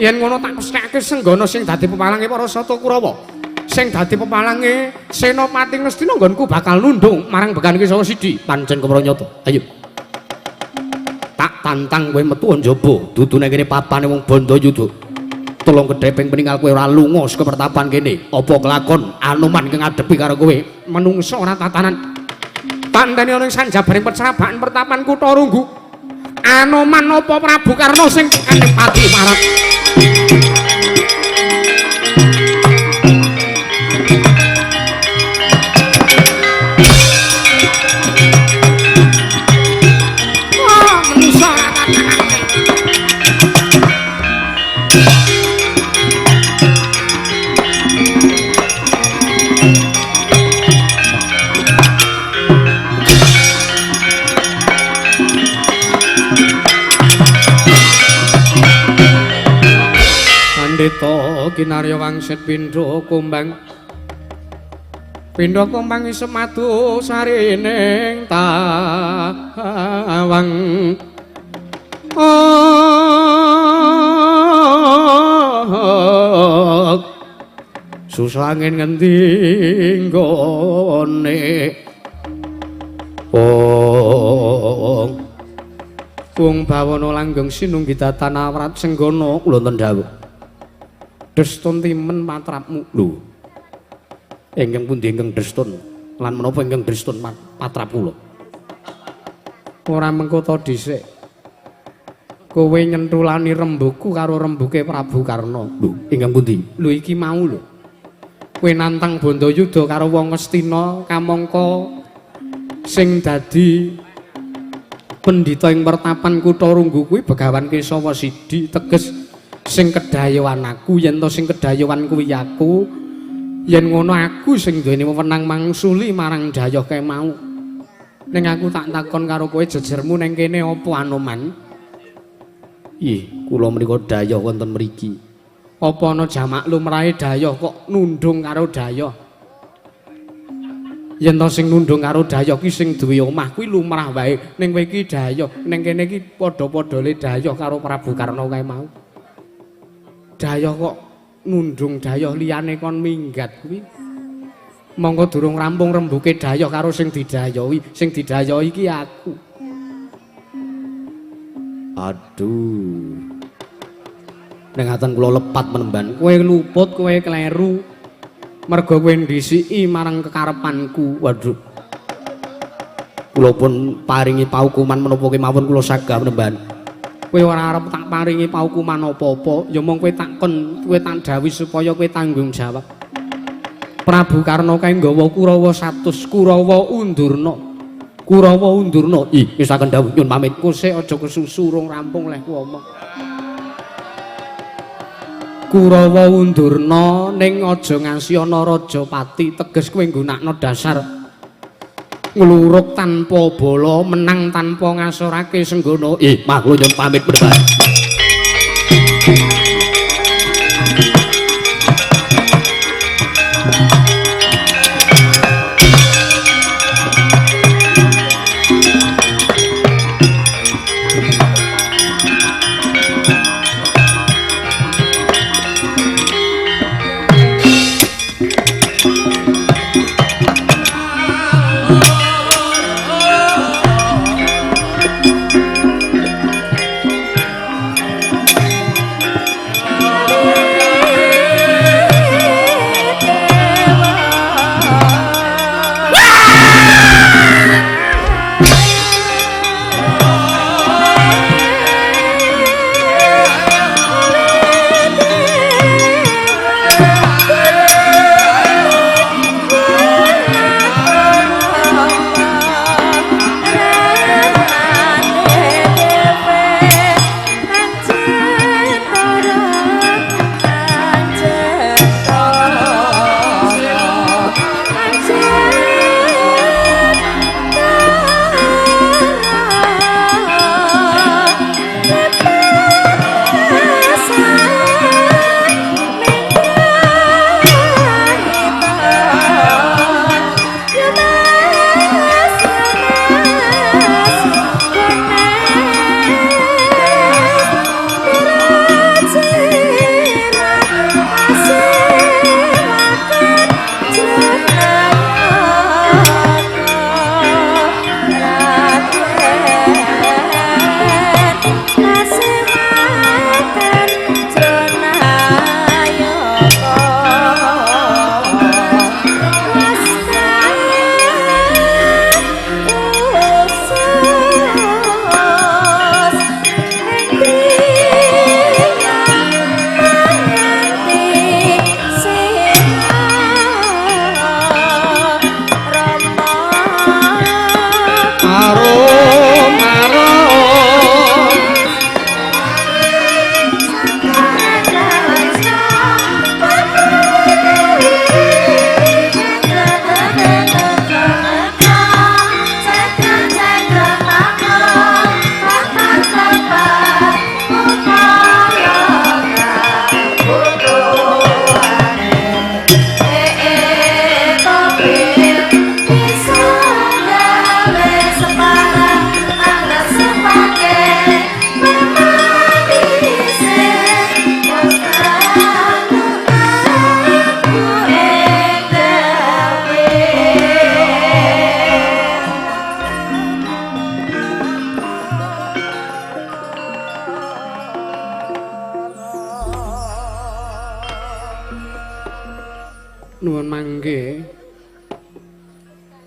Yen ngono tak pesthekake Senggana sing dadi pepalange para Sata Kurawa. Sing dadi pepalange Senopati Ngastina nggonku bakal nundung marang Began Kesawa Sidi. Pancen kemro nyata. Ayo. Tak tantang kowe metu njaba, dudu nang kene papane wong Bandayuda. Tolong kedheping peninggal kowe ora lunga saka pertapan kene. Apa kelakon Anoman ki ngadepi karo kowe? Menungso ora tatanan. Tandane ana ing sanjabaring pecrabakan pertapan kutha Runggu. Anoman apa Prabu Karna sing tekan pati marang. Menungso ora tatanan. Pandhita kinarya wangsit pindha kumbang. Pindha kumbang isep madu sarining tawang. Susah angin ngendi nggone. Oh. Wong bawana langgeng sinunggi datan awrat Senggana kula wonten dawuh. Destun timen patrapmu. Lho. Ingkang pundi ingkang destun? Lan menapa ingkang destun patrap kula? Ora mengko to dhisik. Kowe nyentulani rembugku karo rembuke Prabu Karna. Lho, ingkang pundi? Lho iki mau lho. Kowe nantang Bandayuda karo wong Ngastina kamangka sing dadi pendhita ing pertapan kutha Runggu kuwi Begawan Kesawa Sidi, teges sing kedayowan aku. Yen to sing kedayowan kuwi aku, yen ngono aku sing duweni wewenang mangsuli marang dayoh kae mau. Ning aku tak takon karo kowe, jejermu ning kene apa Anoman? Ih, kula menika dayoh wonten mriki. Apa ana jamak lumrahe dayoh kok nundung karo dayoh? Yen to sing nundung karo dayoh ki sing duwe omah kuwi lumrah wae. Ning kowe iki dayoh, ning kene iki padha-padhane dayoh karo Prabu Karna kae mau. Dayoh kok nundung dayoh liyane kon minggat kuwi. Monggo durung rampung rembuke dayoh karo sing didayohi, sing didayohi iki aku. Aduh. Ning ngaten kula lepat menemban. Kowe luput, kowe kleru. Mergo kowe ndhisiki marang kekarepanku. Waduh. Kula pun paringi paukuman menapa kemawon kula sagah menemban. Kowe ora arep tak paringi paukuman apa-apa, ya mung kowe tak kon, kowe tak dawuhi supaya kowe tanggung jawab. Prabu Karna kae nggawa Kurawa 100, Kurawa Undurna. Kurawa Undurna. Ih, wis saken dawuh nyun pamit. Kosek aja kesusu rung rampung leh ku omong. Kurawa Undurna ning aja ngasi ana Rajapati, teges kowe nggunakno dasar ngluruk tanpa bala, menang tanpa ngasorake Senggana. Ih, mah kula nyun pamit berbar.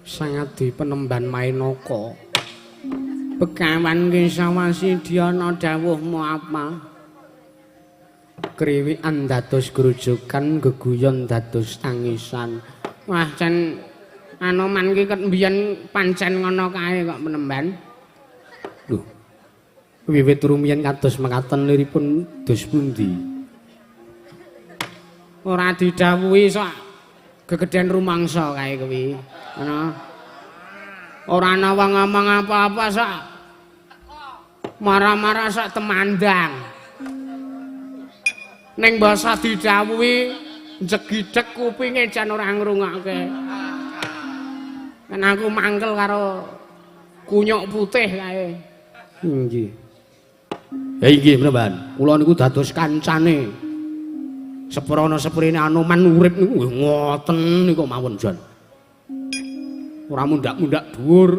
Sangadi penemban Mainaka. Begawan Kesawasidyana dawuhmu apa? Kriwikan dados grojogan, geguyon dados tangisan. Wah, jan Anoman ki ket mbiyen pancen ngono kae kok penemban. Lho. Wiwit rumiyin kados mekaten liripun dos pundi? Ora didhawuhi sok gegedhen rumangsa kae kuwi. Ngono. Ora ana wong ngomong apa-apa sok marah-marah sok temandang. Ning basa didhawuhi jegidhek kupinge jan ora ngrungokke. Kan aku mangkel karo kunyuk putih kae. Nggih. Ya inggih Penemban, kula niku dados kancane. Seprana seprene Anoman urip niku nggih ngoten niku mawon jan. Ora mundhak-mundhak dhuwur.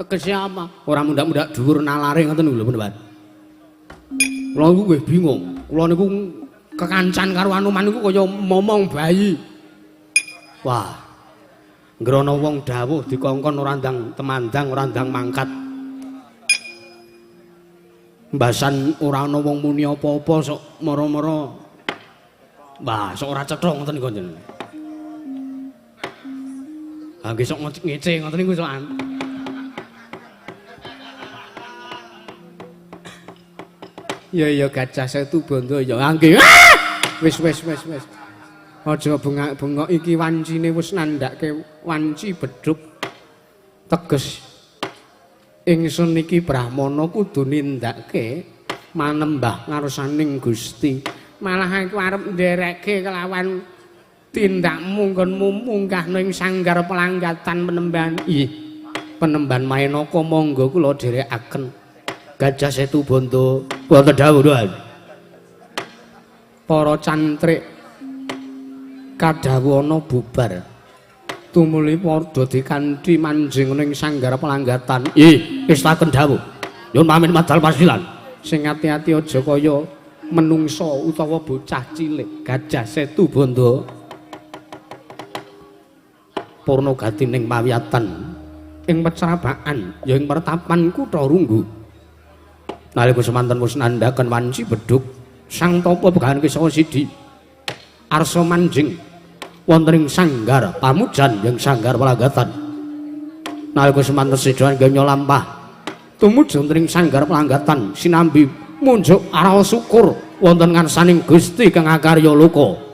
Tegese apa? Ora mundhak-mundhak dhuwur nalare ngoten niku lho Penemban. Kula niku nggih bingung. Kula niku kekancan karo Anoman niku kaya momong bayi. Wah. Ngrono wong dawuh dikongkon ora ndang temandang, ora ndang mangkat. Mbasan ora ana wong muni apa-apa sok mara-mara. Wah, sok ora cetha ngoten niku jenengan. Ha nggih sok ngece ngoten niku sokan. Ya ya Gajah Setu Bondo ya. Ha nggih. Wis wis wis wis. Aja bengak-bengok iki wancine wis nandhake wanci bedhug. Teges ingsun iki brahmana kudu nindakake manembah ngarsaning Gusti. Malah aku arep nderekke kelawan tindakmu nggonmu munggah ning sanggar pelanggatan penemban. Ih, penemban Mainaka monggo kula dherekaken. Gajah Setu Bondo wonten dawuh nuwun. Para cantrik kadhawuhana bubar. Tumuli padha dikanthi manjing ning sanggar pelanggatan. Ih, estaken dawuh. Nyuwun pamit madal pasilan. Sing ati-ati aja kaya menungsa utawa bocah cilik. Gajah Setu Bondo purna gatining pawiyatan ing pecrabaan ya ing pertapan kutha Runggu. Nalika semanten wis nandhaken wanci bedhug Sang Tapa Begawan Kesawa Sidi arsa manjing wonten ing sanggar pamujan ing sanggar pelanggatan. Nalika semanten sedoan ganya lampah tumuju wonten ing sanggar pelanggatan sinambi munjuk araos syukur wonten ngarsaning Gusti kang akarya loka.